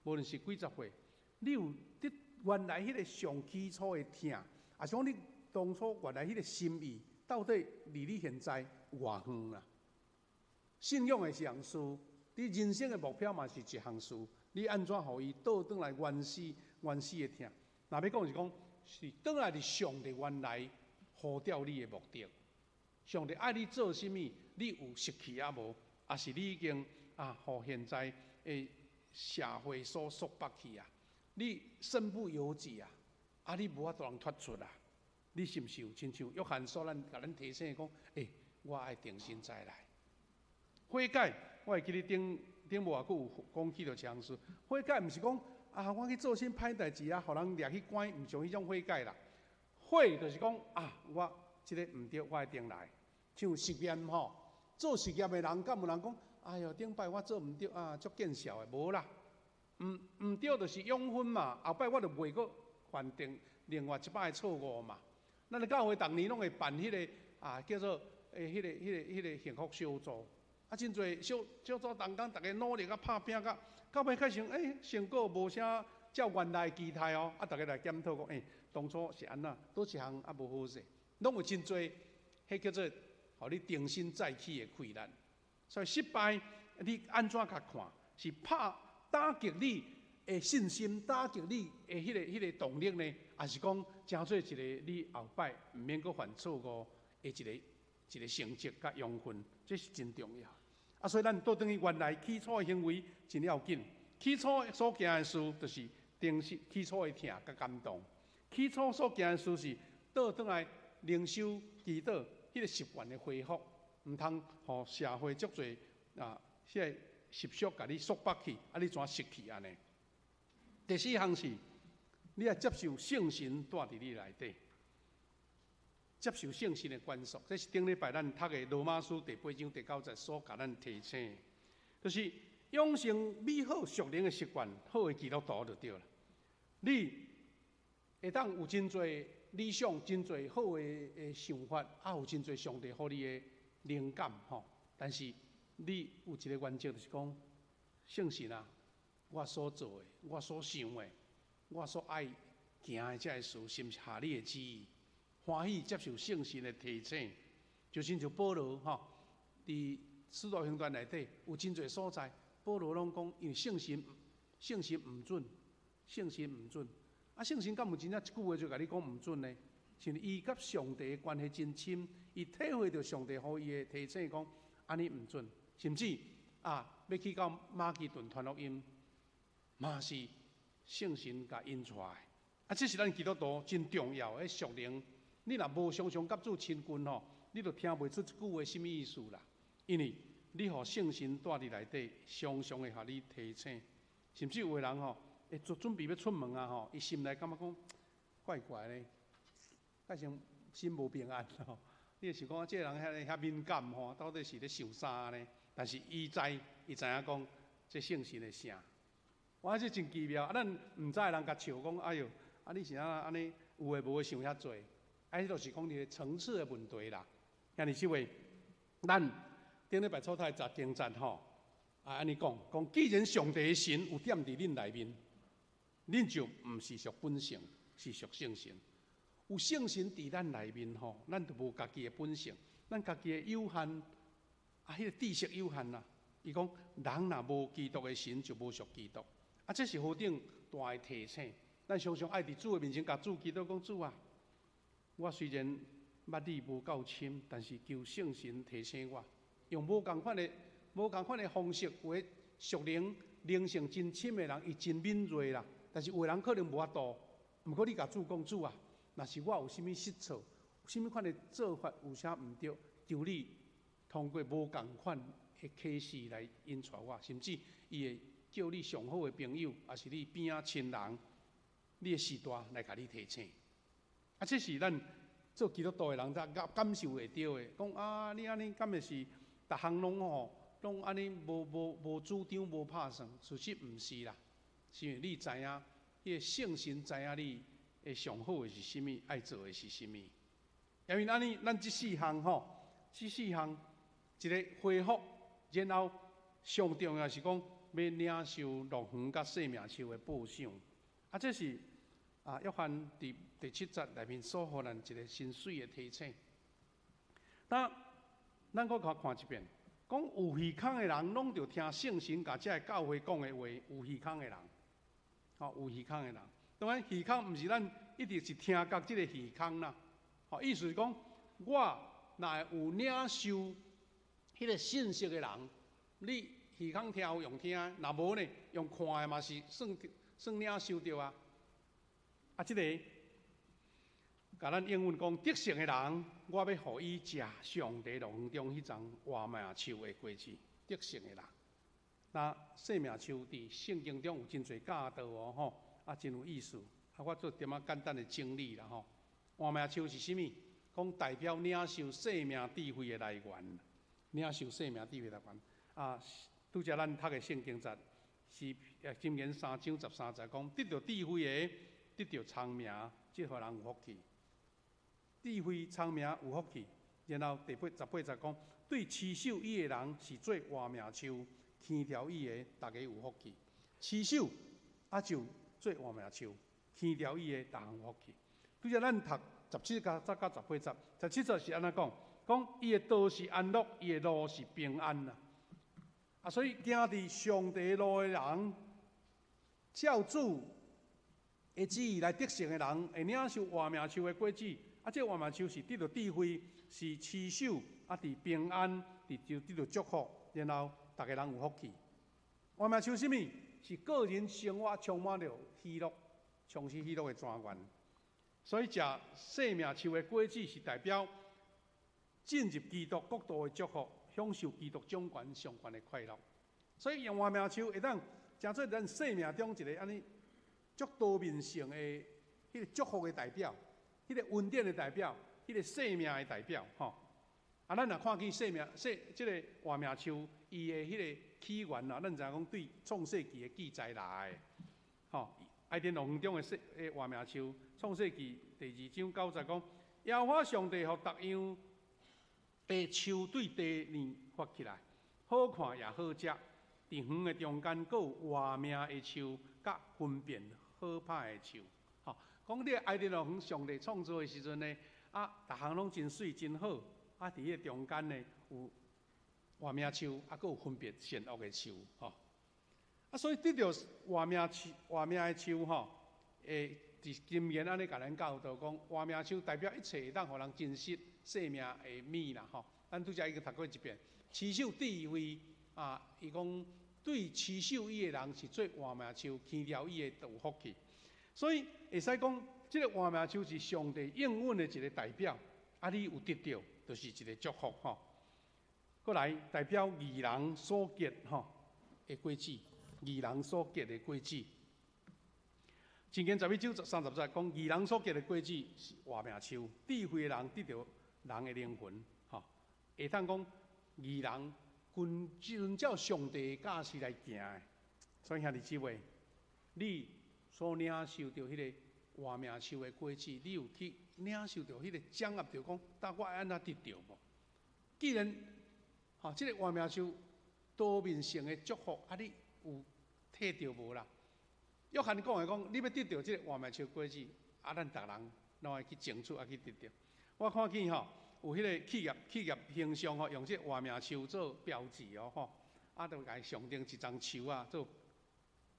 無論是幾十歲，你有佇原來彼個上起初的疼，抑是講你當初原來彼個心意，到底離你現在有偌遠啊？信仰的是一項事，你人生的目標嘛是一項事，你按怎予伊倒轉來原始原始的疼？若欲講是講，是轉來佇上帝原來呼召你的目的。上帝愛你做啥物，你有失去抑無？抑是你已經啊，予現在的社會所束縛去啊？你身不由己啊！啊，你無法度通脫出啊！你是毋是有親像約翰所咱共咱提醒講？欸，我愛重新再來悔改。我會記得頂頂無偌久有講起著一項事，悔改毋是講啊，我去做啥歹代誌啊，予人掠去關，毋像彼種悔改啦。悔就是講啊，我這个毋對，我愛轉來。像實驗吼，做實驗的人，敢有人講？哎喲，頂擺我做毋對啊，足見笑的，無啦。毋毋對就是養分嘛，後擺我就袂閣犯定另外一擺的錯誤嘛。咱的教會逐年攏會辦彼个啊，叫做欸，彼个、彼个、彼个幸福小組。啊，真濟小小組同工，逐家努力啊拍拚甲，到尾開始欸，成果無啥照原來的期待哦。啊，逐家來檢討講，欸，當初是按怎，佗一項啊無好勢，攏有真濟，彼叫做予你重新再起的困難。所以失敗，你按怎共看？是拍打擊你的信心，打擊你的彼个彼个動力呢？抑是講成做一个你後擺毋免閣犯錯誤的一个一個成績佮養分，這是真重要。啊，所以咱倒轉去原來起初的行為真要緊。起初所行的事，就是重新起初的疼佮感動。起初所行的事是倒轉來靈修祈禱，彼个習慣的恢復，毋通予社會足濟啊，彼个習俗共你束縛去，啊，你怎失去按呢？第四項是，你愛接受聖神住佇你內底，接受聖神的管束。這是頂禮拜咱讀的羅馬書第八章第九節所共咱提醒，就是養成美好屬靈的習慣，好的基督徒就對啦。你會當有真濟理想，真濟好的的想法，啊，有真濟上帝予你的靈感吼。但是你有一个原則，就是講聖神啊，我所做的，我所想的，我所愛行的這个事，是毋是合你的旨意？歡喜接受聖神的提醒，就親像保羅吼，佇使徒行傳內底有真濟所在，保羅攏講，因為聖神聖神毋准，聖神毋准。啊，聖神敢有真正一句話就共你講毋准呢？是伊佮上帝的關係真深，伊體會著上帝予伊的提醒，講按呢毋准，甚至啊，欲去到馬其頓傳福音，嘛是聖神共引帶的。啊，這是咱基督徒真重要的屬靈。你若無常常佮主親近吼，你就聽袂出這句話啥物意思啦。因為你予聖神住佇內底，常常會予你提醒。甚至有的人吼，會做準備欲出門啊吼，伊心內感覺講怪怪的，好像心無平安吼。你會想講，這个人遐遐敏感吼，到底是咧想啥呢？但是伊知，伊知影講這聖神的聲。哇，這真奇妙！啊，咱毋知的人共笑講，哎喲，啊你是按怎按呢有的無的想遐濟？啊，彼就是講你的層次的問題啦。兄弟姊妹，咱頂禮拜初讀十經節吼，啊按呢講，講既然上帝的神有踮佇恁內面，恁就毋是屬本性，是屬聖神。有聖神佇咱內面吼，咱就無家己的本性，咱家己的有限，啊，彼個知識有限啦。伊講，人若無基督的神，就無屬基督。啊，這是何等大的提醒！咱常常愛佇主的面前，共主祈禱講主啊，我雖然捌你無夠深，但是求聖神提醒我，用無仝款的方式，有的屬靈靈性真深的人，伊真敏銳啦。但是有的人可能無法度。毋過你共主講，主啊，若是我有啥物失錯，啥物款的做法有啥毋對，求你通過無仝款的啟示來引帶我，甚至伊會叫你上好的朋友，抑是你邊仔親人，你的序大來共你提醒。啊，這是咱做基督徒的人才感受會著的。講啊，你按呢敢會是逐項攏吼，攏按呢無主張、無拍算？事實毋是啦，是因為你知影，彼個聖神知影你會上好的是啥物，愛做的是啥物。因為按呢，咱這四項吼，這四項一个恢復，然後上重要是講欲領受樂園佮生命樹的報賞。啊，這是啊，約翰佇第七節內面所予咱一个真媠的提醒。那咱閣較看一遍，講有耳孔的人，攏著聽聖神共這个教會講的話。有耳孔的人，吼，有耳孔的人，當然耳孔毋是咱一直是聽覺這个耳孔啦。吼，意思是講，我若會有領受彼个信息的人，你耳孔聽有用聽，若無呢，用看的嘛是算算領受著啊。啊，這个，共咱英文講，得勝的人，我欲予伊食上帝樂園中彼叢活命樹的果子。得勝的人，那生命樹佇聖經中有真濟教導哦，吼，啊，真有意思。啊，我做點仔簡單的整理啦，吼。活命樹是啥物？講代表領受生命智慧的來源，領受生命智慧來源。啊，拄才咱讀的聖經節是箴言3章13節講，得著智慧的，得著聰明，這予人有福氣。智慧聰明有福氣，然後第八十八節講，對持守伊的人是做活命樹，牽牢伊的，逐家有福氣。持守啊就做活命樹，牽牢伊的，逐項有福氣。拄才咱讀17節甲十八節，17節是按怎講？講伊的道是安樂，伊的路是平安啦。啊，所以行佇上帝路的人，照主的旨意來得勝的人，會領受活命樹的果子。啊，這個活命樹是得著智慧，是持守，啊，佇平安，佇就得著祝福，然後逐家人有福氣。活命樹啥物？是個人生活充滿著喜樂，充實喜樂的泉源。所以，食生命樹的果子是代表進入基督國度的祝福，享受基督掌權上懸的快樂。所以，用活命樹會當成做咱生命中一个按呢足多面性的彼个祝福的代表，彼个恩典的代表，彼个生命的代表，吼。啊，咱若看見生命、生這个活命樹，伊的彼个起源啊，咱知影講對創世記的記載來的，吼。伊甸樂園中的活命樹，創世記第2章9節講，耶和華上帝予逐樣的樹對地裡發起來，好看也好食。佇園的中間，閣有活命的樹，佮分辨好歹的樹。吼，講這个伊甸樂園上帝創造的時陣呢，啊，逐項攏真媠真好。啊，佇彼个中間呢，有活命樹，啊，閣有分別善惡的樹，吼。啊，所以得著活命樹、活命的樹，吼，會佇箴言按呢共咱教導講，活命樹代表一切會當予人珍惜生命的物啦，吼。咱拄才已經讀過一遍，持守智慧啊，伊講對持守伊的人是做活命樹，牽牢伊的就有福氣。所以會使講，這个活命樹是上帝應允的一个代表，啊，你有得著，就是一个祝福吼。閣來代表義人所結吼的果子，義人所結的果子。箴言11章30節講，義人所結的果子是活命樹，智慧的人得著人的靈魂，吼。會當講義人遵照上帝的教示來行的，所以兄弟姊妹，你所領受著彼个活命樹的果子，你有去領受著彼个掌握著講，但我愛按怎得著無？既然吼，這个活命樹多面性的祝福，啊，你有體著無啦？約翰講的講，你欲得著這个活命樹果子，啊，咱逐人攏愛去爭取，愛去得著。我看見吼，有彼个企業形象吼，用這个活命樹做標誌哦，吼，啊，就共伊象徵一叢樹啊做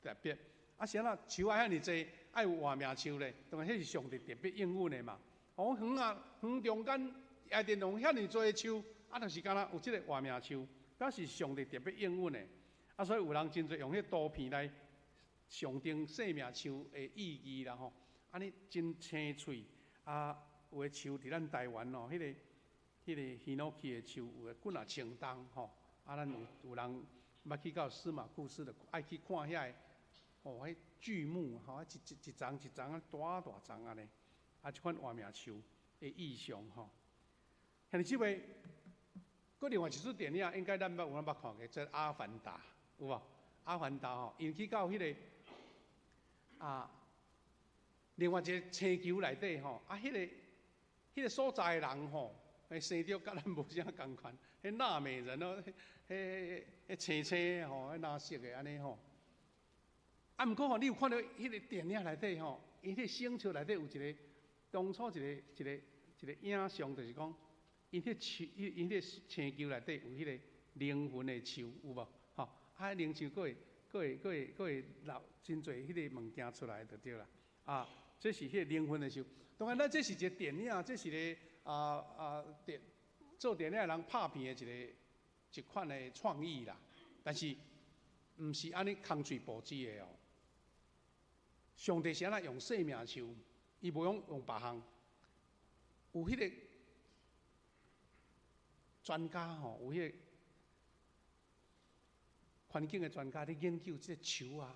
特別。啊，啥啦？樹愛遐爾濟，愛有活命樹咧，當然彼是上帝特別應允的嘛。哦，園啊，園中間伊甸园遐爾濟樹，啊，就是敢若有這个活命樹，表示上帝特別應允的。啊，所以有人真濟用彼圖片來象徵生命樹的意義啦吼。按呢真青翠，啊，有的樹佇咱台灣哦，彼个ヒノキ的樹有的幾若千冬吼。啊，咱有人捌去到司馬庫斯的，愛去看遐个，吼，彼巨木吼，一一一叢一叢啊，大大叢按呢，啊，這款活命樹的意象吼。兄弟姊妹，閣另外一出電影，應該咱捌有人捌看過，叫《阿凡達》，有無？阿凡達吼，𪜶去到彼个啊，另外一个星球內底吼，啊，彼个所在的人吼，生著佮咱無啥仝款，彼納美人哦，彼彼青青吼，彼藍色的按呢吼。啊，毋過吼，你有看著彼个電影內底吼，伊彼个星球內底有一个當初一個影像，就是講，𪜶彼樹，𪜶彼個星球內底有彼個靈魂的樹，有無？吼，啊，靈樹閣會、閣會、閣會、閣會流真濟彼个物件出來就對啦。啊，這是彼個靈魂的樹。當然，咱這是一個電影，這是一个電做電影的人拍片的一款的創意啦。但是，毋是按呢空喙布置的哦。上帝是按怎用生命樹？伊無用別項。有彼个專家吼，有彼個環境的專家咧研究這个樹啊，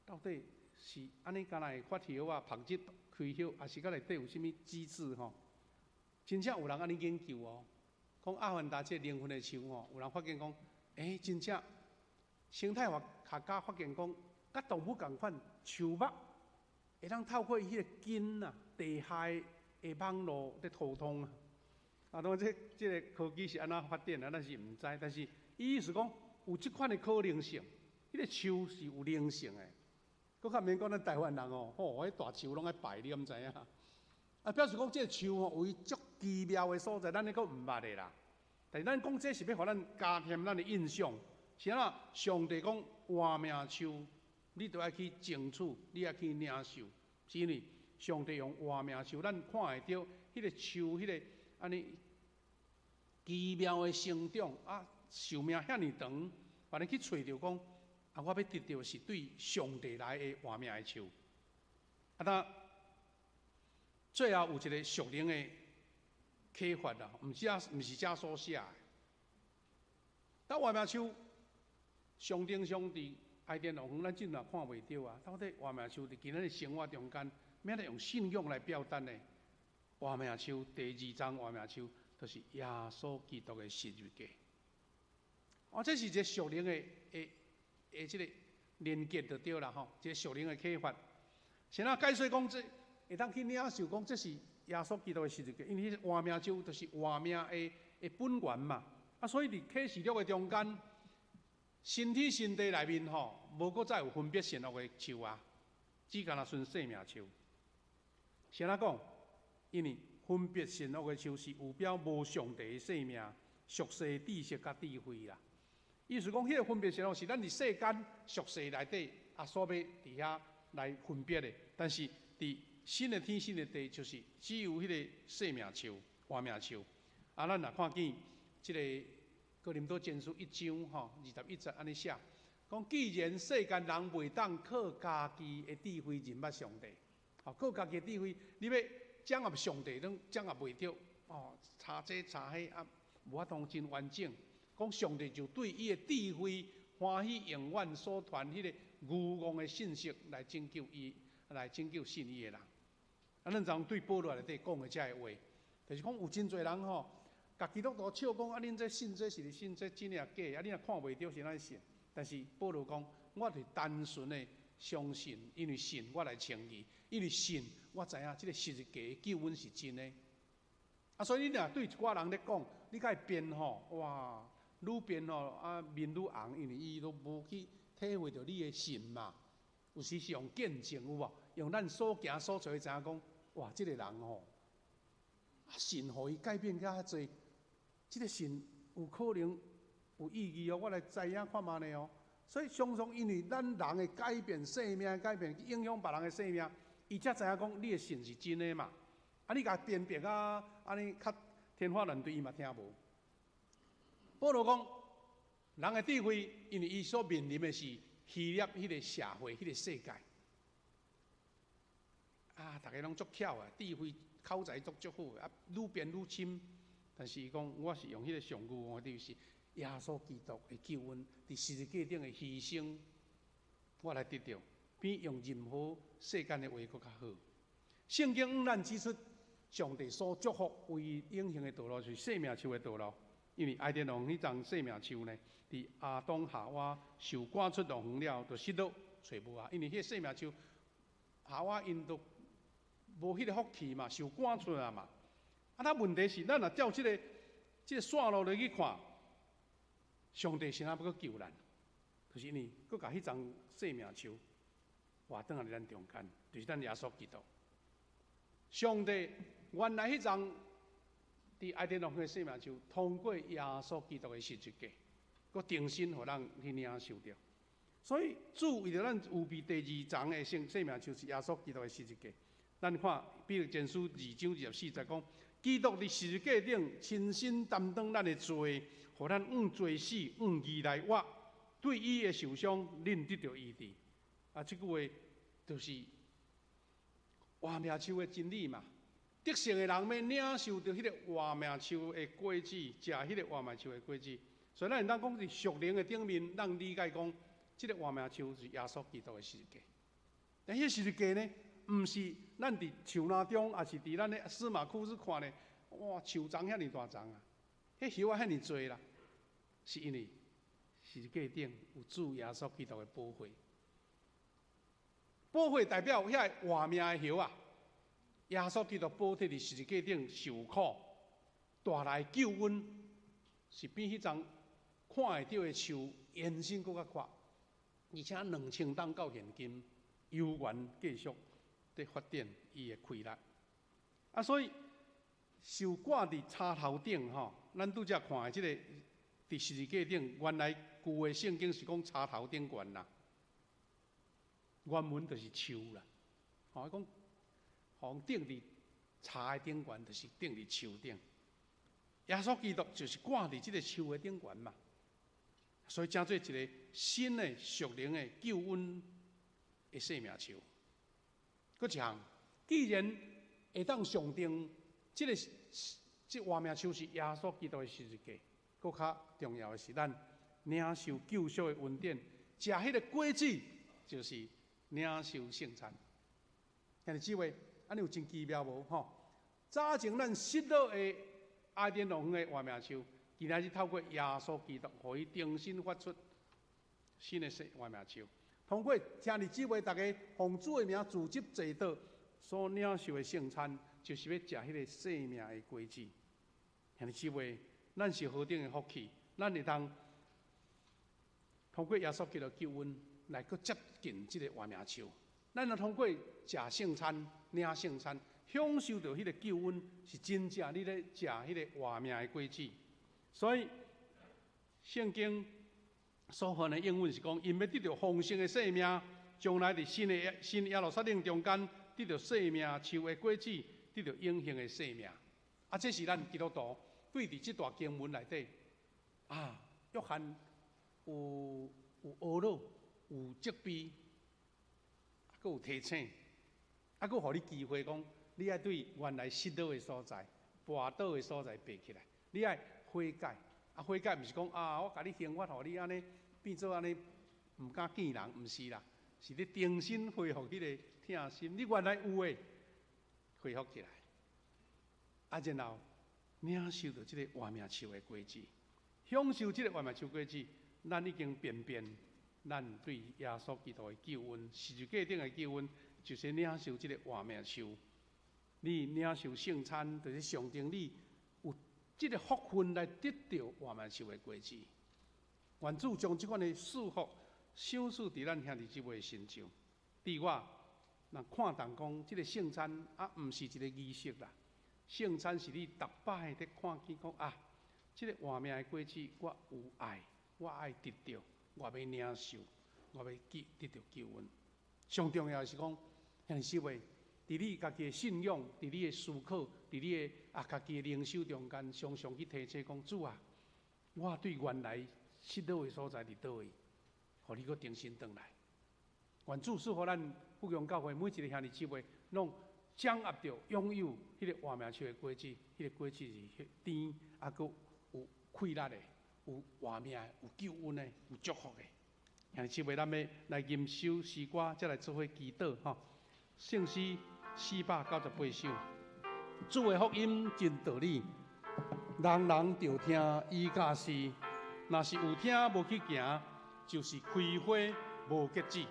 到底是按呢，敢若會發葉啊、曝日開葉，抑是佮內底有啥物機制吼？真正有人按呢研究哦，講阿凡達這個靈魂的樹吼，有人發現講，欸，真正生態學學家發現講，佮動物仝款，樹木會當透過彼個根啊、地下的網路咧溝通啊。啊，當然這個科技是按怎發展啊，咱是毋知，但是伊意思講有這款的可能性，彼個樹是有靈性的。閣較免講咱台灣人哦，吼，彼大樹攏愛拜，你敢知影？啊，表示講這個樹吼，有伊足奇妙的所在，咱咧閣毋捌的啦。但是咱講這是欲予咱加添咱的印象，是按怎？上帝講活命樹，你著愛去爭取，你愛去領受，是因為上帝用活命樹，咱看會著彼個樹，彼個按呢奇妙的生長啊，壽命遐爾長，予咱去揣著講。啊！我欲得著是對上帝來的活命的樹。啊，那最後有一個屬靈的啟發啦，毋是遮所寫的。當活命樹象徵上帝伊甸園，咱真若看袂著啊。到底活命樹佇今仔日生活中間，欲按怎用信仰來表達呢？活命樹第二層活命樹，就是耶穌基督的十字架。哦，這是一個屬靈的這个連結就對啦吼，一個屬靈的啟發。先啊解說講這會當去領受講這是耶穌基督的十字架，因為彼個活命樹就是活命的本源嘛。啊，所以佇啟示錄的中間，新天新地內面吼，無閣再有分別善惡的樹啊，只干焦賰生命樹。先怎講？因為分別善惡的樹是預表無上帝的生命、俗世知識佮智慧啦。意思講，彼個分別善惡是咱佇世間俗世內底啊，所欲佇遐來分別的。但是佇新的天新的地，就是只有彼個生命樹、活命樹。啊，咱若看見這個哥林多前書一章吼21節按呢寫，講既然世間人袂當靠家己的智慧認捌上帝，吼，靠家己的智慧，你欲掌握上帝，攏掌握袂著，哦，查這查彼啊，無法度真完整。講上帝就對伊的智慧歡喜，永遠所傳彼个愚戇的信息來拯救伊，來拯救信伊的人。啊，咱昨對保羅內底講的這个話，就是講有真濟人吼，共基督徒笑講啊，恁這信這是信這真抑假？啊，你若看袂著是按怎信？但是保羅講，我是單純的相信，因為信我來稱義，因為信我知影這个十字架的救恩是真的。啊，所以你若對一寡人咧講，你共伊辯吼，哇！愈辯吼，啊面愈紅，因為伊都無去體會著你的信嘛。有時是用見證有無？用咱所行所做，知影講，哇，這个人吼，信予伊改變遮濟，這个信有可能有意義哦。我來知影看覓呢哦。所以常常因為咱人的改變、生命的改變，去影響別人的生命，伊才知影講你的信是真的嘛。啊，你共辨別啊，按呢較。天花亂墜，伊嘛聽無。保羅講，人的智慧，因為伊所面臨的是希臘彼个社會、彼个世界。啊，逐家攏足巧啊，智慧口才足足好，啊，愈辯愈深。但是伊講，我是用彼个上愚王的，就是耶穌基督的救恩，佇十字架頂的犧牲，我來得著，比用任何世間的話閣較好。聖經向咱指出，上帝所祝福為永恆的道路，是生命樹的道路。因為伊甸園彼叢生命樹呢，佇亞當夏娃受趕出樂園了，就失落揣無啊。因為彼个生命樹，夏娃𪜶都無彼个福氣嘛，受趕出來嘛。啊，那問題是，咱若照這個線路落去看，上帝是按怎欲閣救咱？就是因為閣共彼叢生命樹活轉來咱中間，就是咱耶穌基督。上帝原來彼叢佇伊甸園的生命樹，通過耶穌基督的十字架，閣重新予咱去領受著。所以主為著咱預備第二層的生命樹，是耶穌基督的十字架。咱看彼得前書2章24節講，基督佇十字架頂親身擔當咱的罪，予咱按罪死、按義來活。對伊的受傷，恁得著醫治。啊，這句話就是活命樹的真理嘛。得勝的人欲領受著彼个活命樹的果子，食彼个活命樹的果子。所以咱會當講佇屬靈的頂面，咱理解講，這个活命樹是耶穌基督的十字架。但彼十字架呢，毋是咱佇樹林中，抑是佇咱的司馬庫斯看咧，哇，樹叢遐爾大叢啊，彼葉仔遐爾濟啦，是因為十字架頂有主耶穌基督的寶血，寶血代表遐個活命的葉仔。耶穌基督寶血佇十字架頂受苦，帶來救恩，是比彼叢看會著的樹延伸閣較闊，而且2000冬到現今，猶原繼續佇發展伊的氣力。啊，所以受掛佇柴頭頂吼，咱拄才看的這個佇十字架頂，原來舊的聖經是講柴頭頂懸啦，原文就是樹啦，吼，講。予人釘佇柴的頂懸，就是釘佇樹頂。耶穌基督就是掛佇這个樹的頂懸嘛，所以成做一个新的屬靈的救恩的生命樹。閣一項，既然會當上定這个這活命樹是耶穌基督的十字架，閣較重要的是咱領受救贖的恩典，食彼个果子就是領受聖餐。兄弟姊妹，按呢有真奇妙無？吼，早前咱失落的伊甸樂園的活命樹，今仔日透過耶穌基督，予伊重新發出新的活命樹。通過兄弟姊妹，逐家奉主的名組織坐倒所領受的聖餐，就是欲食彼个生命的果子。兄弟姊妹，咱是何等的福氣，咱會當通過耶穌基督救恩來閣接近這个活命樹。咱若通過食聖餐、領聖餐，享受著彼个救恩，是真正你咧食彼个活命的果子。所以聖經所翻的英文是講，𪜶欲得著豐盛的生命，將來佇新的新耶路撒冷中間得著生命樹的果子，得著永恆的生命。啊，這是咱基督徒對佇這段經文內底啊，約翰有懊惱，有責備，閣有提醒，啊，閣予你機會講，你愛對原來失落的所在、跋倒的所在爬起來，你愛悔改。啊，悔改毋是講啊，我共你刑罰，予你按呢變做按呢，毋敢見人，毋是啦，是你重新恢復彼个疼心，你原來有的恢復起來，啊，然後領受著這个活命樹的果子，享受這个活命樹果子，咱已經辨別，咱對耶穌基督的救恩，十字架頂的救恩，就是領受這个活命樹。你領受聖餐，就是象徵你有這个福分來得著活命樹的果子。願主將這款的祝福賞賜佇咱兄弟姊妹的身上。佇我，若看重講，這个聖餐啊，毋是一个儀式啦。聖餐是你逐擺佇看見講啊，這个活命的果子，我有愛，我愛得著，我欲領受，我欲得著救恩。上重要的是講，兄弟姊妹，佇佇你家己的信仰，佇你的思考，佇你的家己的靈修中間，常常去提醒講，主啊，我對原來失落的所在佇佗位，予你閣重新轉來。願主賜予咱富強教會每一个兄弟姊妹，攏掌握著擁有彼個活命樹的果子，彼個果子是甜，閣有氣力的，有活命的，有救恩的，有祝福的。兄弟姊妹，咱欲來吟首詩歌，才來做伙祈禱吼。聖詩498首，主的福音真道理，人人著聽伊教示。若是有聽無去行，就是開花無結子。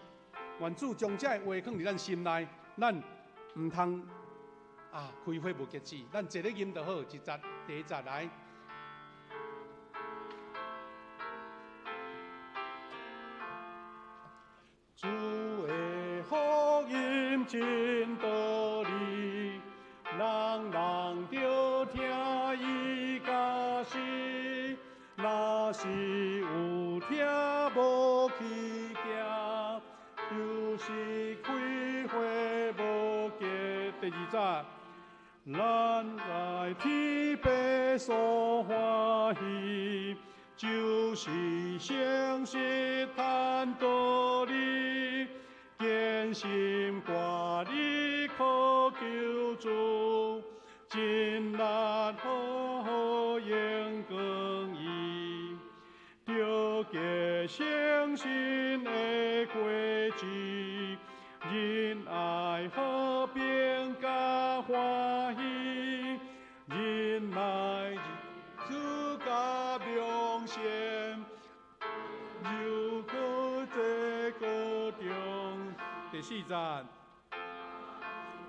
願主將這个話囥佇咱心內，咱毋通開花無結子。咱坐咧吟就好，一節第一節來。主的福音真道理，人人著聽伊教示。若是有聽無去行，就是開花無結。第二節，咱在天父所歡喜，就是誠實談道理，堅心掛依靠救主，盡力好好榮光伊，著結誠信的果子，仁愛和平佮歡喜，忍耐知佮良善，又閣這個中。第四節，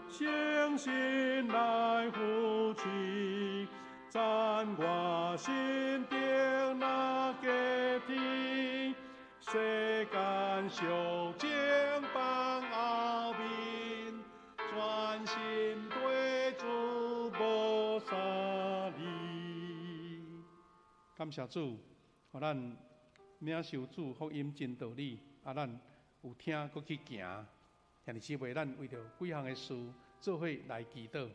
誠心來扶持，讚我心頂若結天，世間寂靜放後面，專心對主無三離。感謝主，予咱領受主福音真道理，咱有聽閣去行。兄弟姊妹，咱為著幾項的事做伙來祈禱。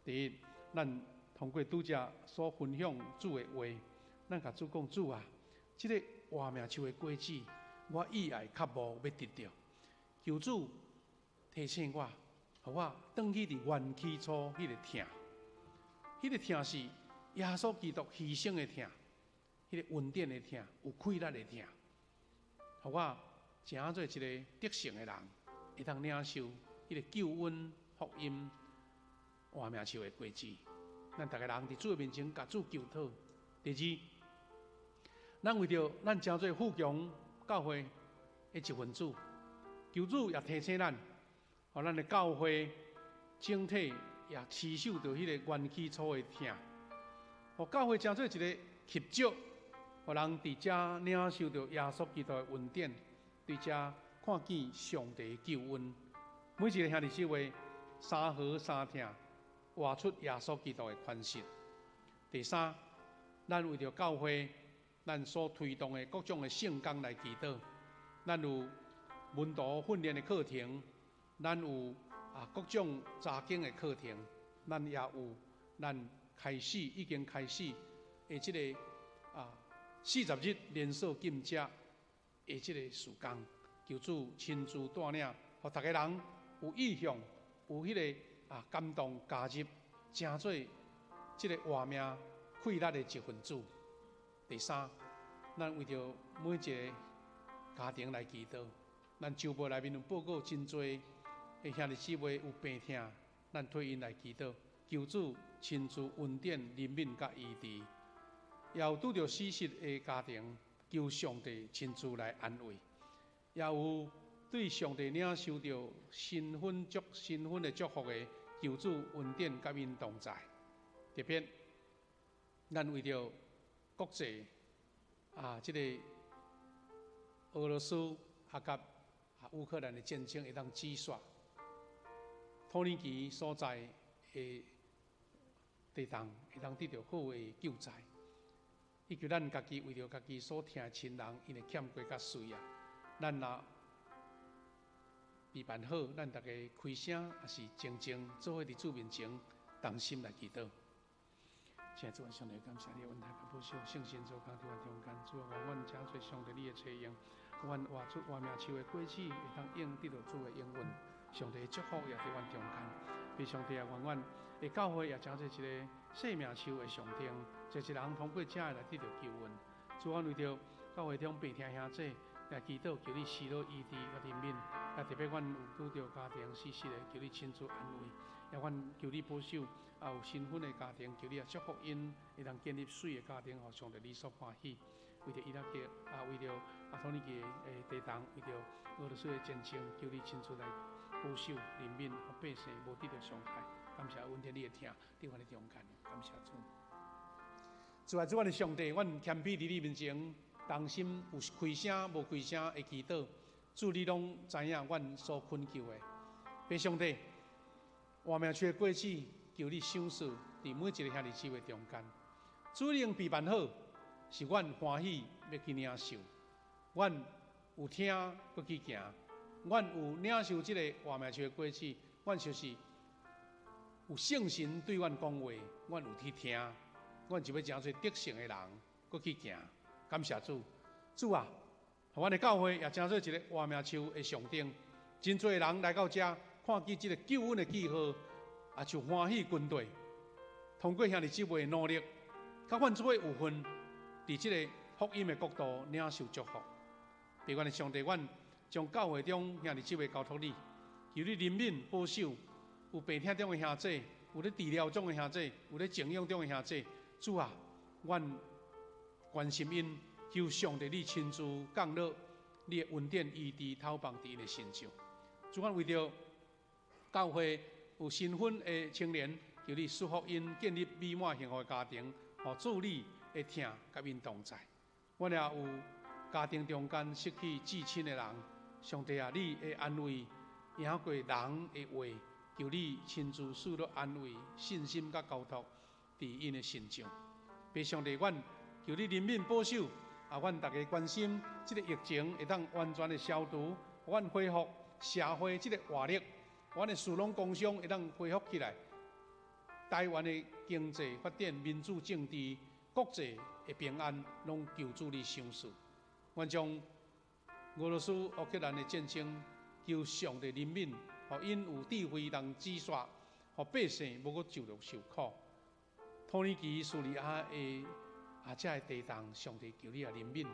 第一，咱通過拄才所分享主的話，咱共主講，主啊，這个活命樹的果子，我意愛渴慕欲得著。求主提醒我，予我轉去佇原起初彼个疼，彼个疼是耶穌基督犧牲的疼，彼个恩典的疼，有氣力的疼，予我成做一個得勝的人，會當領受彼個救恩福音活命樹的果子。咱逐个人佇主的面前，共主求討。第二，咱為著咱成做富強教會的一份子，求主也提醒咱，予咱的教會整體也持守著彼个原起初的疼，予教會成做一个翕照，予人佇遮領受著耶穌基督的恩典，佇遮看見上帝的救恩。每一个兄弟姊妹，三和三疼，活出耶穌基督的款式。第三，咱為著教會，咱所推動的各種的聖工來祈禱。咱有門徒訓練的課程，咱有各種查經的課程，咱也有咱開始已經開始的這个40日連鎖禁食的這个事工，求主親自帶領，予逐个人有意向，有彼个感動加入，成做這个活命氣力的一份子。第三，咱為著每一个家庭來祈禱。咱週報內面有報告真濟的兄弟姊妹有病痛，咱替𪜶來祈禱，求主親自恩典、憐憫佮醫治。也有拄著死失的家庭，求上帝親自來安慰。也有對上帝領受著身份的祝福的，求主恩典佮𪜶同在。特別，咱為著國際這个俄羅斯佮烏克蘭的戰爭會當止息，土耳其所在的地動會當得著好的救濟，以及咱家己為著家己所疼的親人，𪜶的欠過佮需要，咱若预办好，咱逐家开声，抑是静静做伙伫主面前同心来祈祷。亲爱的主，上帝感谢你的恩待佮保守，圣神做工伫阮中间，主啊，愿阮成做上帝你的妻用，阮活出活命树的果子，会当应得著主的应允。上帝的祝福也伫阮中间，父上帝啊，愿阮的教会也成做一个生命树的象征，济济人通过遮来得著救恩。主啊，为著教会中病疼兄弟来祈祷，求你施予医治佮怜悯，也特别阮有拄著家庭死失的，求你亲自安慰，也阮求你保守，也有新婚的家庭，求你也祝福𪜶，会当建立媠的家庭，予上帝你所欢喜。为著伊拉克，啊，为著土耳其的地动，为著俄罗斯的战争，求你亲自来保守、怜悯，予百姓无得著伤害。感谢恩典你的疼，伫阮的中间，感谢主。主啊，主，阮的上帝，阮谦卑伫你面前，同心有开声无开声的祈祷，主你拢知影阮所恳求的。父上帝，活命树的果子，求你赏赐伫每一个兄弟姊妹中间。主你用备办好，是阮欢喜欲去领受。阮有听，阁去行。阮有领受这个活命树的果子，阮就是有圣神对阮讲话，阮有去听，阮就欲成做得胜的人，阁去行。感谢主，主啊，予阮的教会也成做一个活命树的象征。真济人来到遮，看见这个救恩的记号，也就欢喜跟缀。通过兄弟姊妹的努力，佮阮做伙有份，伫这个福音的国度领受祝福。父阮的上帝，阮将教会中兄弟姊妹交托你，求你怜悯保守有病痛中的兄弟，有咧治疗中的兄弟，有咧静养中的兄弟。主啊，阮关心𪜶，求上帝你亲自降落你的恩典医治投放伫𪜶的身上。主啊，为著教会有新婚的青年，求你赐福𪜶建立美满幸福的家庭，予主你的疼佮𪜶同在。阮也有家庭中间失去至亲的人，上帝啊，你的安慰赢过人的话，求你亲自赐予安慰、信心佮交托伫𪜶的身上。父上帝，阮求你怜悯保守，啊，阮逐家关心这个疫情会当完全的消除，阮恢复社会这个活力，阮的士农工商会当恢复起来，台湾的经济发展、民主政治、国际的平安，拢求主你赏赐。阮将俄罗斯、乌克兰的战争，求上帝怜悯，予𪜶有智慧通止煞，予百姓无阁受落受苦。土耳其、叙利亚的遮个地动，上帝求你也怜悯，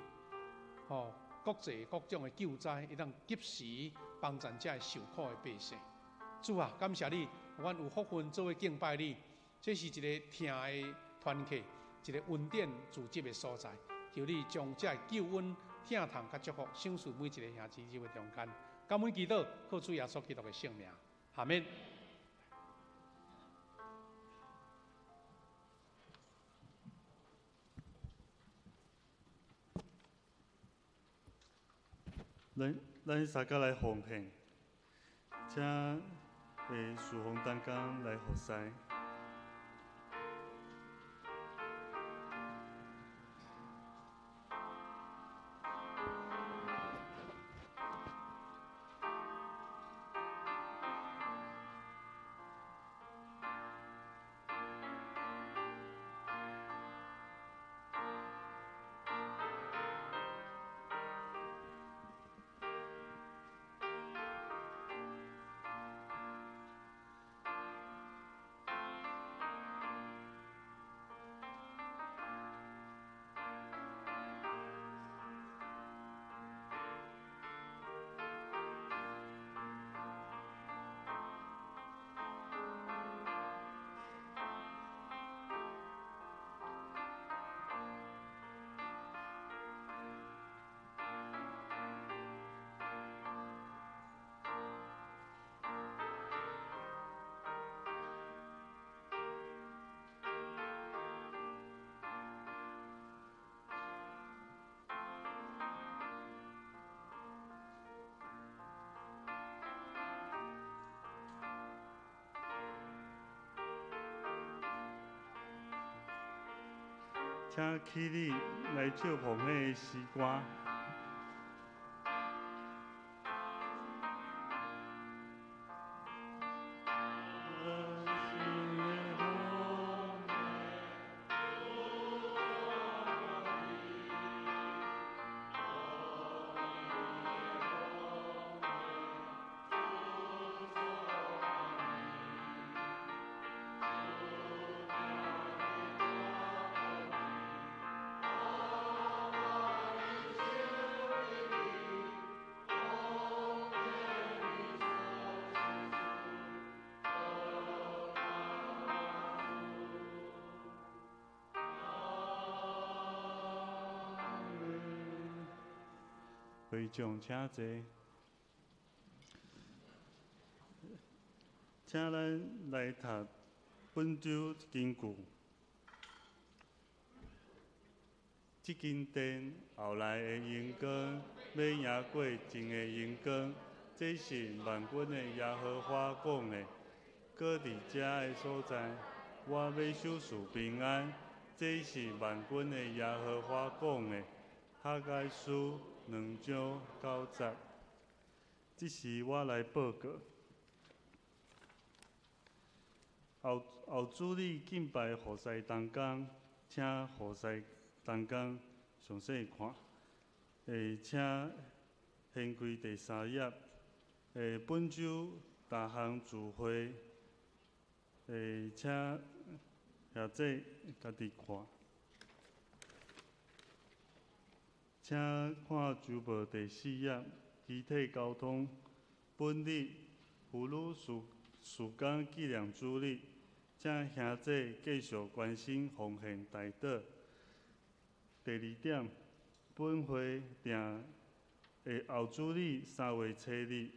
国际各种的救灾，会当及时帮助遮个受苦的百姓。主啊，感谢你，阮有福分做伙敬拜你，这是一个疼的团契，一个恩典聚集的所在。求你将这个救恩、疼痛佮祝福，赏赐每一个兄弟姊妹中间。感恩祈祷，靠主耶稣基督的圣名，阿们。
咱三个来奉献，请事奉同工来服侍。请起立来唱奉献的诗歌。会长请坐。请咱来读本周经句。这间殿后来的荣光，欲赢过前的荣光，这是万军的耶和华讲的。阁伫遮的所在，我欲赏赐平安，这是万军的耶和华讲的。哈该书2章9节。这时我来报告。后后主日敬拜服侍同工，请服侍同工详细看。请掀开第三页。本周大项聚会，请兄弟家己看。请看周报第四页，肢体交通。本日妇女事事工纪念主日，请兄弟继续关心奉献代祷。第二点，本会定后主日3月7日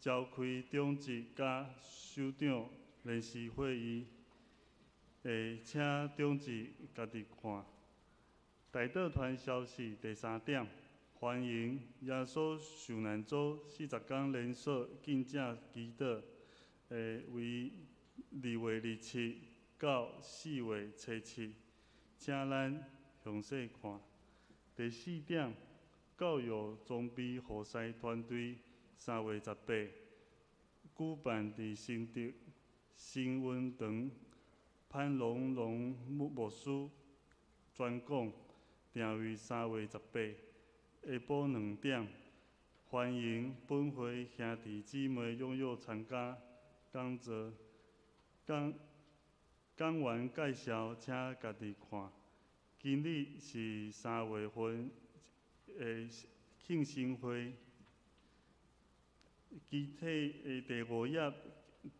召开长执佮首长联席会议，请长执家己看。代祷团消息第三点，欢迎耶稣受难组40天连续禁食祈祷，为2月27到4月7，请咱详细看。第四点，教育装备服侍团队3月18举办伫新竹新温堂潘龙龙牧师专讲，定为3月18下晡2点，欢迎本会兄弟姊妹踊跃参加讲座。讲讲员介绍，请家己看。今日是3月份的庆生会，具体的第5页、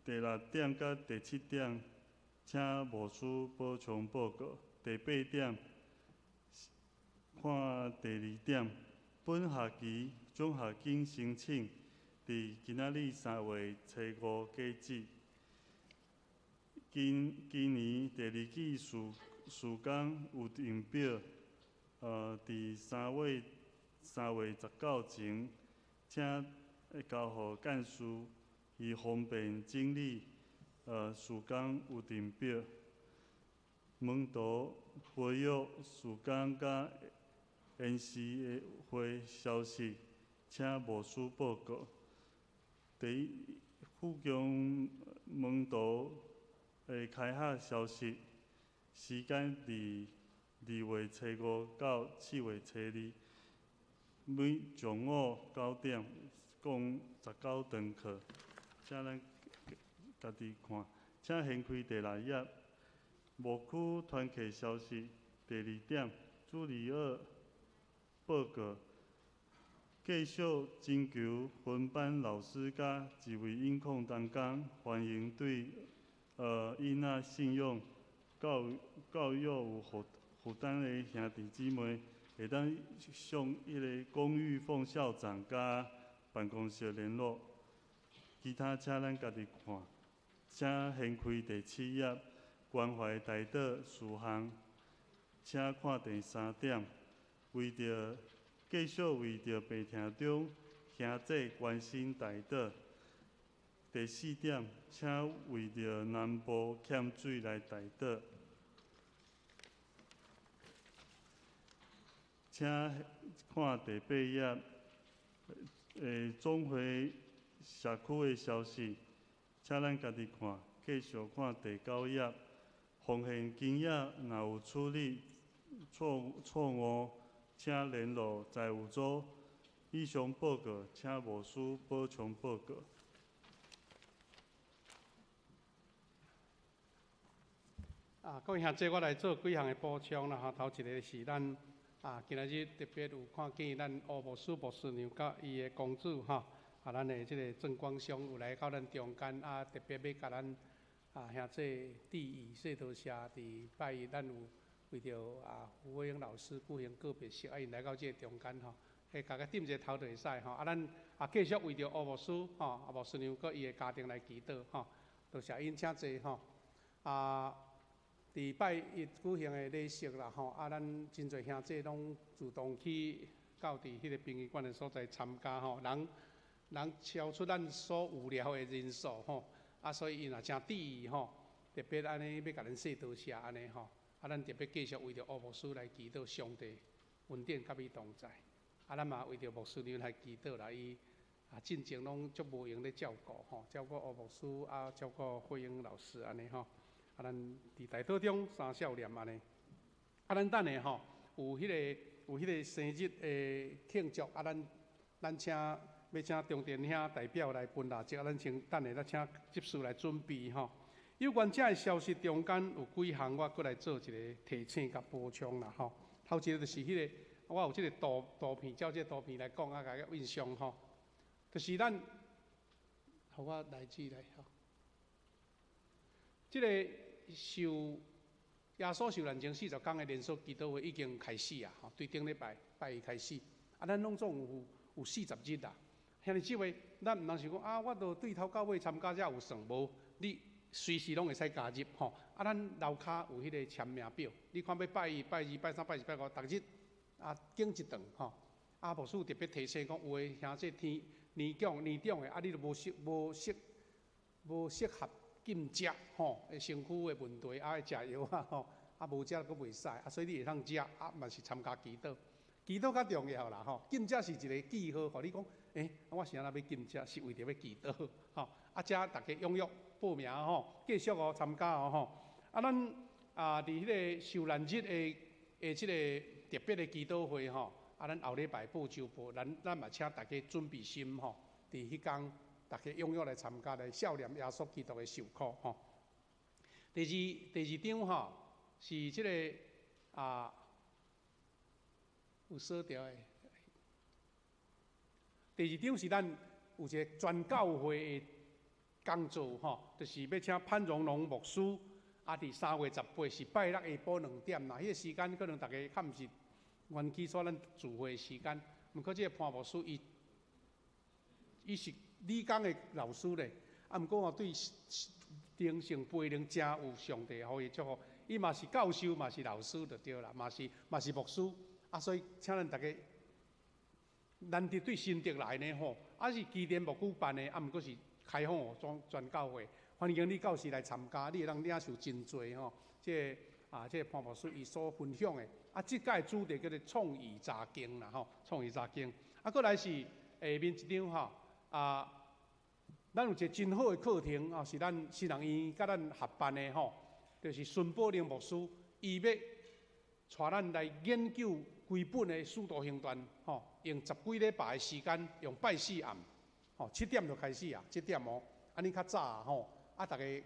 第6点佮第7点，请牧师补充报告。第8点，看第2点，本学期奖学金申请，伫今仔日3月5截止。今今年第二季事事工有定表，伫3月19前，请交予干事，以方便整理。事工有定表，门徒培育事工佮研习会消息，请牧师报告。第一，富强门徒的开学消息，时间伫2月5到4月2，每上午9点，共19堂课，请咱家己看。请掀开第6页，牧区团契消息第2点，主日学报告，继续征求分班老师佮一位音控同工，欢迎对囡仔信仰教教育有负负担的兄弟姊妹，会当向彼个龚玉凤校长佮办公室联络。其他请咱家己看。请掀开第7页，关怀代祷事项，请看第3点，为著继续为著病痛中兄弟关心代祷。第4点，请为著南部欠水来代祷。请看第8页，总会社区的消息，请咱家己看。继续看第9页，奉献金额若有处理错错误，请联络财务组。以上报告，请牧师补充报告。
啊，各位兄弟，我来做几项的补充啦吼。头一个是咱啊，今仔日特别有看见咱吴牧师、牧师娘佮伊的公子吼，啊，咱的这个郑光松有来到咱中间啊，特别欲共咱啊兄弟致意，说多谢伫拜一咱有为著啊胡慧英老师举行告别式，啊，𪜶来到这个中间吼，嘿，共佮點一个頭就會使吼。啊，咱啊繼續為著烏牧師吼，啊牧師娘佮伊的家庭來祈禱吼，多謝𪜶請坐吼。啊，佇拜一舉行的禮式啦吼，啊，咱真濟兄弟攏主動去到佇彼个殯儀館的所在參加吼，人人超出咱所預料的人數吼，啊，所以𪜶也誠致意吼，特別按呢欲共咱說多謝按呢吼，啊，咱特別繼續為著烏牧師來祈禱，上帝恩典佮伊同在，啊，咱嘛為著牧師娘來祈禱啦，伊啊進前攏足無閒咧照顧吼，照顧烏牧師啊，照顧慧英老師按呢吼，啊，咱佇代禱中三少念按呢，啊，咱等下吼有彼個生日的慶祝，啊，咱請欲請中田兄代表來分蠟燭，啊，咱先等下咱請執事來準備吼。有關這个消息中間有幾項，我閣來做一个提醒佮補充啦吼。頭一个就是彼个，我有這个圖片，照這个圖片來講啊，共個印象吼。就是咱，予我來這來吼。這個受耶穌受難前40工的連鎖祈禱會已經開始啊！吼，對頂禮拜拜一開始，啊，咱攏總有40日啦。兄弟姊妹，咱毋通想講啊，我都對頭到尾參加才有算無？你隨時攏會使加入吼。啊，咱樓跤有彼个簽名表，你看欲拜一、拜二、拜三、拜四、拜五，逐日啊，揀一頓吼。啊，牧師特別提醒講，有的兄弟天年長年長的，啊，你都無適合禁食吼，身軀的問題，啊，愛食藥啊吼，啊無食閣袂使，啊，所以你會當食，啊嘛是參加祈禱，祈禱較重要啦吼。禁食是一个記號，予你講，欸，我是按怎欲禁食，是為著欲祈禱，吼。啊，遮逐家踴躍報名吼，繼續哦參加哦吼。啊，咱啊佇彼个受難日的這个特別的祈禱會吼，啊，咱後禮拜報週報，咱嘛請大家準備心吼，佇彼工。逐家踴躍來參加來少年耶穌基督的受苦吼。第二張吼是這个啊有鎖掉的。第二張是咱有一个全教會的講座吼，就是欲請潘榮龍牧師啊，佇3月18是拜六下晡2點啦。彼个時間可能逐家較毋是原起初咱聚會的時間，毋過這个潘牧師伊是理工的老師咧，啊，毋過吼對靈性培靈誠有上帝予伊祝福，伊嘛是教授，嘛是老師就對啦，嘛是牧師，啊，所以請咱逐家難得對新竹來呢吼，啊是基甸牧區辦的，啊，毋過是開放予全教會，歡迎你到時來參加，你會當領受真濟吼，這個啊，這個潘牧師伊所分享的，啊，這擺主題叫做創意查經啦吼，創意查經，啊，閣來是下面一張吼。啊，咱有一个真好的課程啊，是咱新人院佮咱合辦的吼，就是孫寶玲牧師，伊欲帶咱來研究規本的《使徒行傳》吼，用十幾禮拜的時間，用拜四暗，吼7點就開始啊，7點哦，按呢較早吼，啊，逐家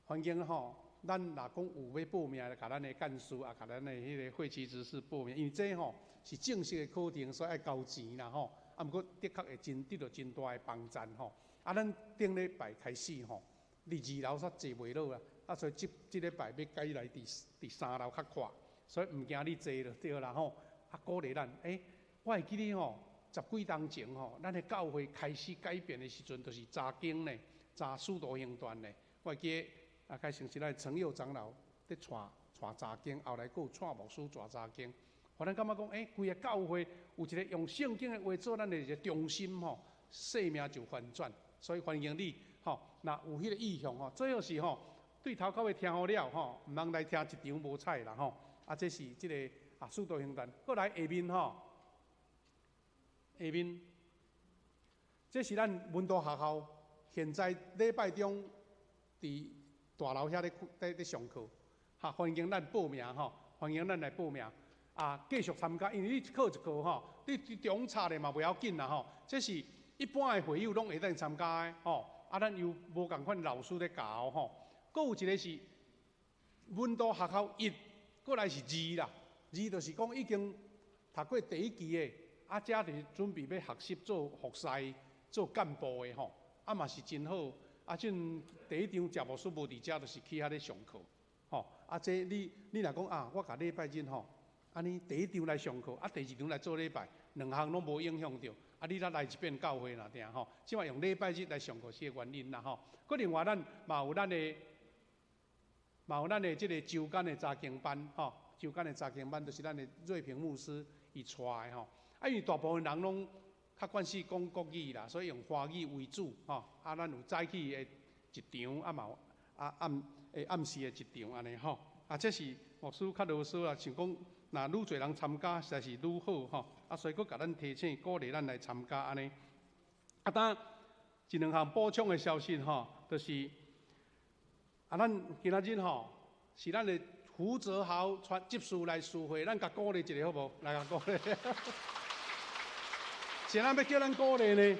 環境吼，咱若講有欲報名，共咱的幹事啊，共咱的彼個會期執事報名，因為這吼是正式的課程，所以愛交錢啦吼。啊，毋過的確會真得著真大的幫贊吼。啊，咱頂禮拜開始吼，佇二樓煞坐袂落啊，啊，所以這禮拜欲改來佇三樓較闊，所以毋驚你坐就對啦吼。啊，鼓勵咱，欸，我會記得吼，十幾冬前吼，咱的教會開始改變的時陣，就是查經呢，查使徒行傳呢。我會記得啊，開始是咱陳佑長老佇帶查經，後來閣有蔡牧師帶查經。予咱感覺講，欸，規个教會有一个用聖經的話做咱的一个中心吼，生命就翻轉。所以歡迎你吼，若有彼个意向吼，最好是吼，對頭到尾聽好了吼，毋通來聽一場無彩啦吼。啊，這是這个啊，使徒行傳。閣來下面吼，下面，這是咱門徒學校現在禮拜中佇大樓遐咧上課，哈，歡迎咱報名吼，歡迎咱來報名。啊，繼續參加，因為你一課一課吼，你中插咧嘛袂要緊啦吼。這是一般的會友攏會當參加的吼。啊，咱又無仝款老師咧教吼。閣有一个是門徒學校一，閣來是二啦。二就是講已經讀過第一期的，啊，這就是準備欲學習做服侍、做幹部的吼。啊，嘛是真好。啊，這第一場謝牧師無佇遮，就是去遐咧上課吼。啊，這你若講啊，我共禮拜日吼。按呢第一場來上課，啊，第二場來做禮拜，两项拢无影响著。啊，你才来一遍教会啦，定吼。这摆用礼拜日来上课是个原因啦，吼。阁另外，咱嘛有咱的，嘛有咱的这个周间的查经班，吼。周间的查经班就是咱的瑞平牧师伊带的吼。啊，因为大部分人拢较惯势讲国语啦，所以用华语为主，吼。啊，咱有早起的一场，啊嘛有啊暗的暗时的一场按呢吼。啊，这是牧师较啰嗦啦，想讲若愈济人参加，实在是愈好吼。啊，所以阁共咱提醒鼓励咱来参加按呢。啊，当一两项补充的消息吼，就是啊，咱今仔日吼是咱的胡泽豪传执事来司会，咱共鼓励一下好无？来共鼓励。是咱欲叫咱鼓励呢？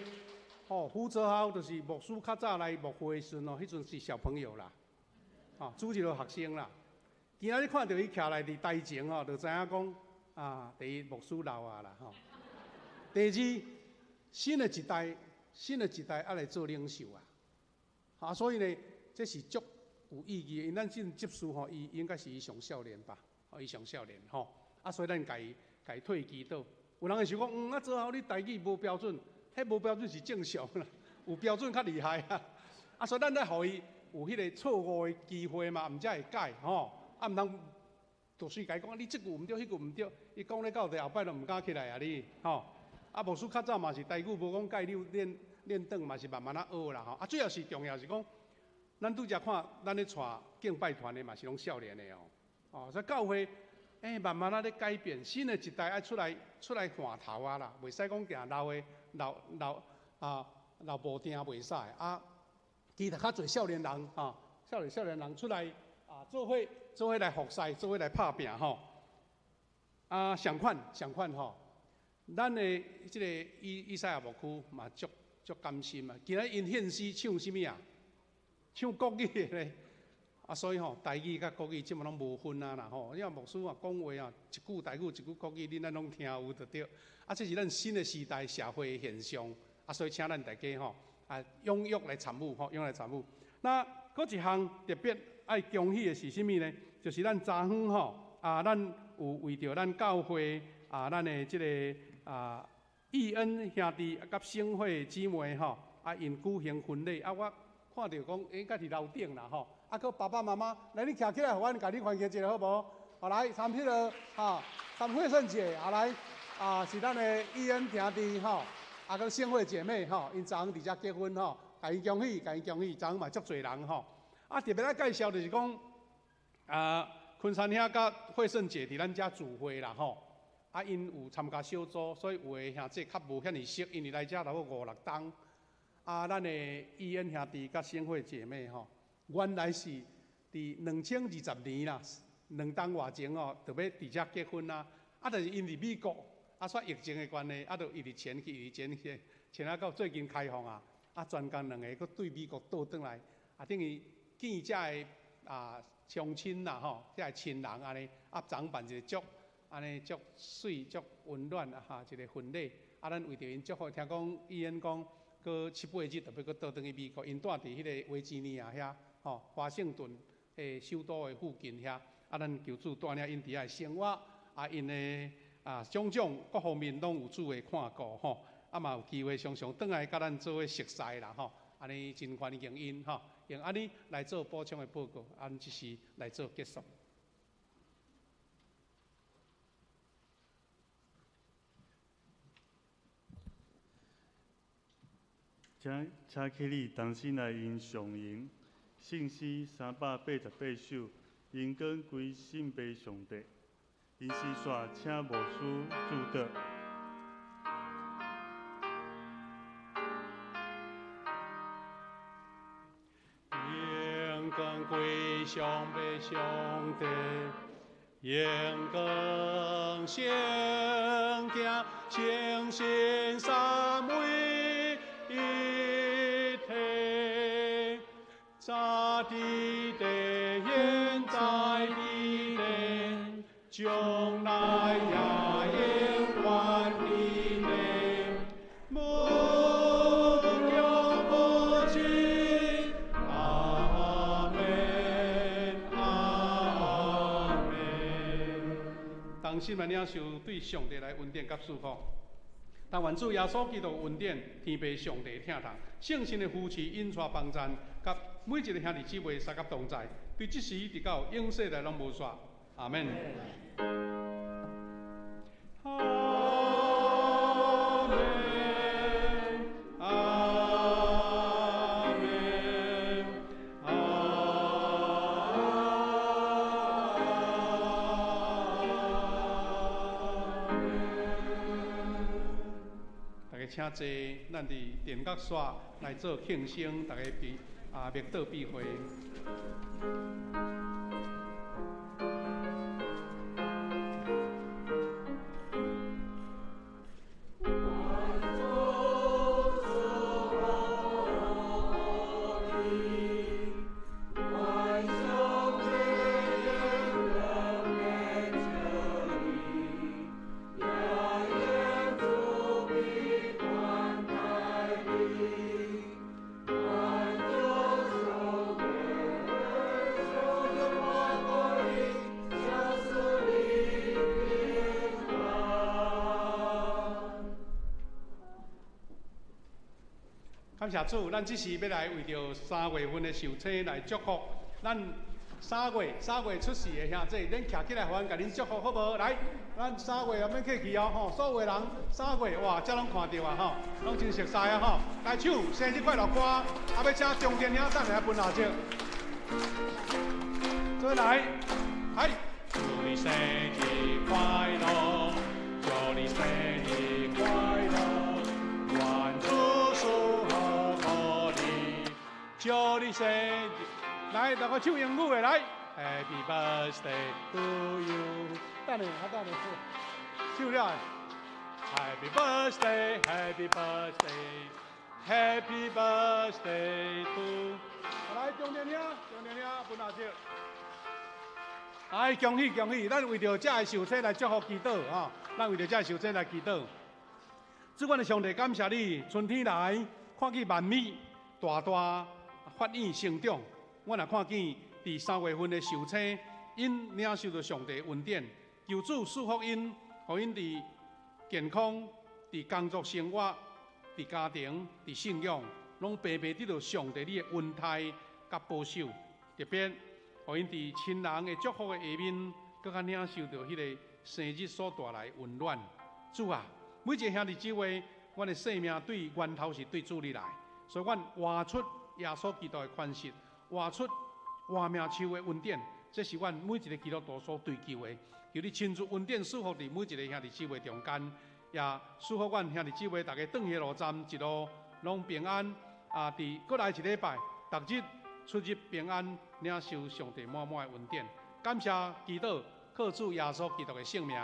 吼，胡泽豪就是牧师较早来牧会的时阵哦，彼阵是小朋友啦，吼，主日学生啦。今仔日看著伊徛来伫台前吼，就知影讲啊，第一牧师老啊啦吼。第二，新的一代，新的一代爱来做领袖啊，啊，所以呢，这是足有意义的。因咱这执事吼，伊应该是伊上少年吧，哦，伊上少年吼，啊，所以咱共伊共伊替祈祷。有人会想讲，啊，泽豪你台语无标准，彼无标准是正常啦，有标准较厉害啊。啊，所以咱来予伊有彼个错误的机会嘛，毋才会改吼。啊，毋通就随共伊讲，你这句毋对，彼句毋对，伊讲咧到底后摆就毋敢起来啊！你吼，啊，牧师较早嘛是台语无讲盖溜练练转嘛是慢慢仔学啦吼。啊，主要是重要是讲，咱拄才看咱咧带敬拜团的嘛是拢少年的哦，哦，所以教会慢慢仔咧改变，新的一代爱出来出来换头啊啦，袂使讲行老的老老啊老无定袂使啊，其他较济少年人啊，少年人出来啊，做伙。做伙来服侍，做伙来拍拼吼。啊，相款相款吼，咱的这个以赛亚牧区嘛，足足甘心啊。今仔𪜶献诗唱啥物啊？唱国语的咧。啊，所以吼，台语佮国语这马拢无分啊啦吼。你看牧师啊讲话啊，一句台语，一句国语，恁咱拢听有就对。啊，这是咱新的时代社会的现象。啊，所以请咱大家吼啊，踊跃来参与吼，踊跃来参与。那阁一项特别爱恭喜的是啥物呢？就是咱昨昏吼啊，咱有为著咱教会啊，咱的这个啊，义恩兄弟佮省会姊妹吼啊，𪜶举行婚礼啊，我看著讲应该伫楼顶啦吼，啊，阁爸爸妈妈来，你徛起来，予阮共你欢迎一下好无？好来，参彼个哈，参惠胜姐，啊来啊，是咱的义恩兄弟吼，啊，阁省会姐妹吼，𪜶昨昏伫遮结婚吼，共𪜶恭喜，共𪜶恭喜，昨昏嘛足济人吼。啊，特别来介绍就是讲，啊，昆山兄佮惠胜姐伫咱遮聚会啦吼，啊，𪜶有参加小组，所以有的兄弟较无遐尔熟，因为来遮差不多五六冬。啊，咱的义恩兄弟佮省会姐妹吼，原来是伫2020年啦，2冬外前哦，就欲伫遮结婚啊，啊，但是𪜶伫美国，啊，煞疫情的关系，啊，就一直延去，一直延去，延啊到最近开放啊，啊，全工两个阁对美国倒转来，啊，等于。见遮个啊乡亲啦吼，遮个亲人按呢，啊，昨办一个足按呢足媠足温暖啊哈，一个婚礼，啊，咱为著𪜶祝福，听讲伊因讲，阁七八日就欲阁倒转去美国，𪜶住伫彼个维吉尼亚遐，吼，华盛顿的首都的附近遐，啊，咱求主带领𪜶伫遐生活，啊，𪜶的啊种种各方面拢有主的看顾吼，啊嘛有机会常常转来佮咱做伙熟似啦吼，按呢真欢迎𪜶吼。用按呢来做补充的报告，按这时来做结束。
请起立，同心来吟上吟圣诗388首，荣光归圣父上帝。吟诗煞，请牧师祝祷。
荣光归上父上帝，荣光圣经，清新三位一体，早伫地，现在伫地，将来也永远伫地，无穷无尽。阿门，阿门。同心来领受对上帝来恩典佮祝福。但願主耶穌基督恩典，天父上帝疼痛，聖神的扶持、引帶幫贊，佮每一個兄弟姊妹相佮同在，對這時直到永世代攏無煞。阿們。阿們，阿們，阿們。大家請坐，咱佇殿角煞來做慶生，大家彼啊默禱閉會。感謝主，咱這時欲來為著三月份的壽星來祝福。咱三月出世的兄弟，恁徛起來，予阮共恁祝福好無？來，咱三月也免客氣哦，吼，所有的人三月哇，這攏看著啊，吼，攏真熟似啊，吼。來唱生日快樂歌，啊，欲請中電兄等下分蠟燭。做來，來，祝你生日快樂，祝你生日快樂，願主賜福你，祝你生日。來，大家唱英語的來，Happy birthday to you。等下，等下，唱了。Happy birthday, Happy birthday, Happy birthday to。來，中電兄，中電兄，分蠟燭。哎，恭喜恭喜！咱為著這个壽星來祝福祈禱吼，咱為著這个壽星來祈禱。主，阮的上帝，感謝你，春天來，看見萬物大大發育成長。阮也看見佇三月份的壽星，𪜶領受著上帝恩典，求主賜福𪜶，予𪜶佇健康、佇工作生活、佇家庭、佇信仰，攏白白得著上帝你的恩待佮保守。特別，予𪜶佇親人的祝福的下面，閣較領受著彼个生日所帶來溫暖。主啊，每一个兄弟姊妹，阮的生命對源頭是對主你來，所以阮活出耶穌基督的款式。活出活命樹的恩典，這是阮每一個基督徒所追求的。求你親自恩典賜福佇每一個兄弟姊妹中間，也賜福阮兄弟姊妹，逐家轉去路站一路攏平安。啊，佇閣來一禮拜，逐日出入平安，領受上帝滿滿的恩典。感謝祈禱，靠主耶穌基督的聖名，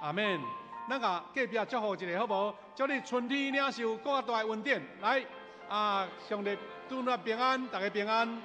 阿們。咱共隔壁祝福一下好無？祝你春天領受閣較大的恩典。來，啊，上帝祝你平安，逐家平安。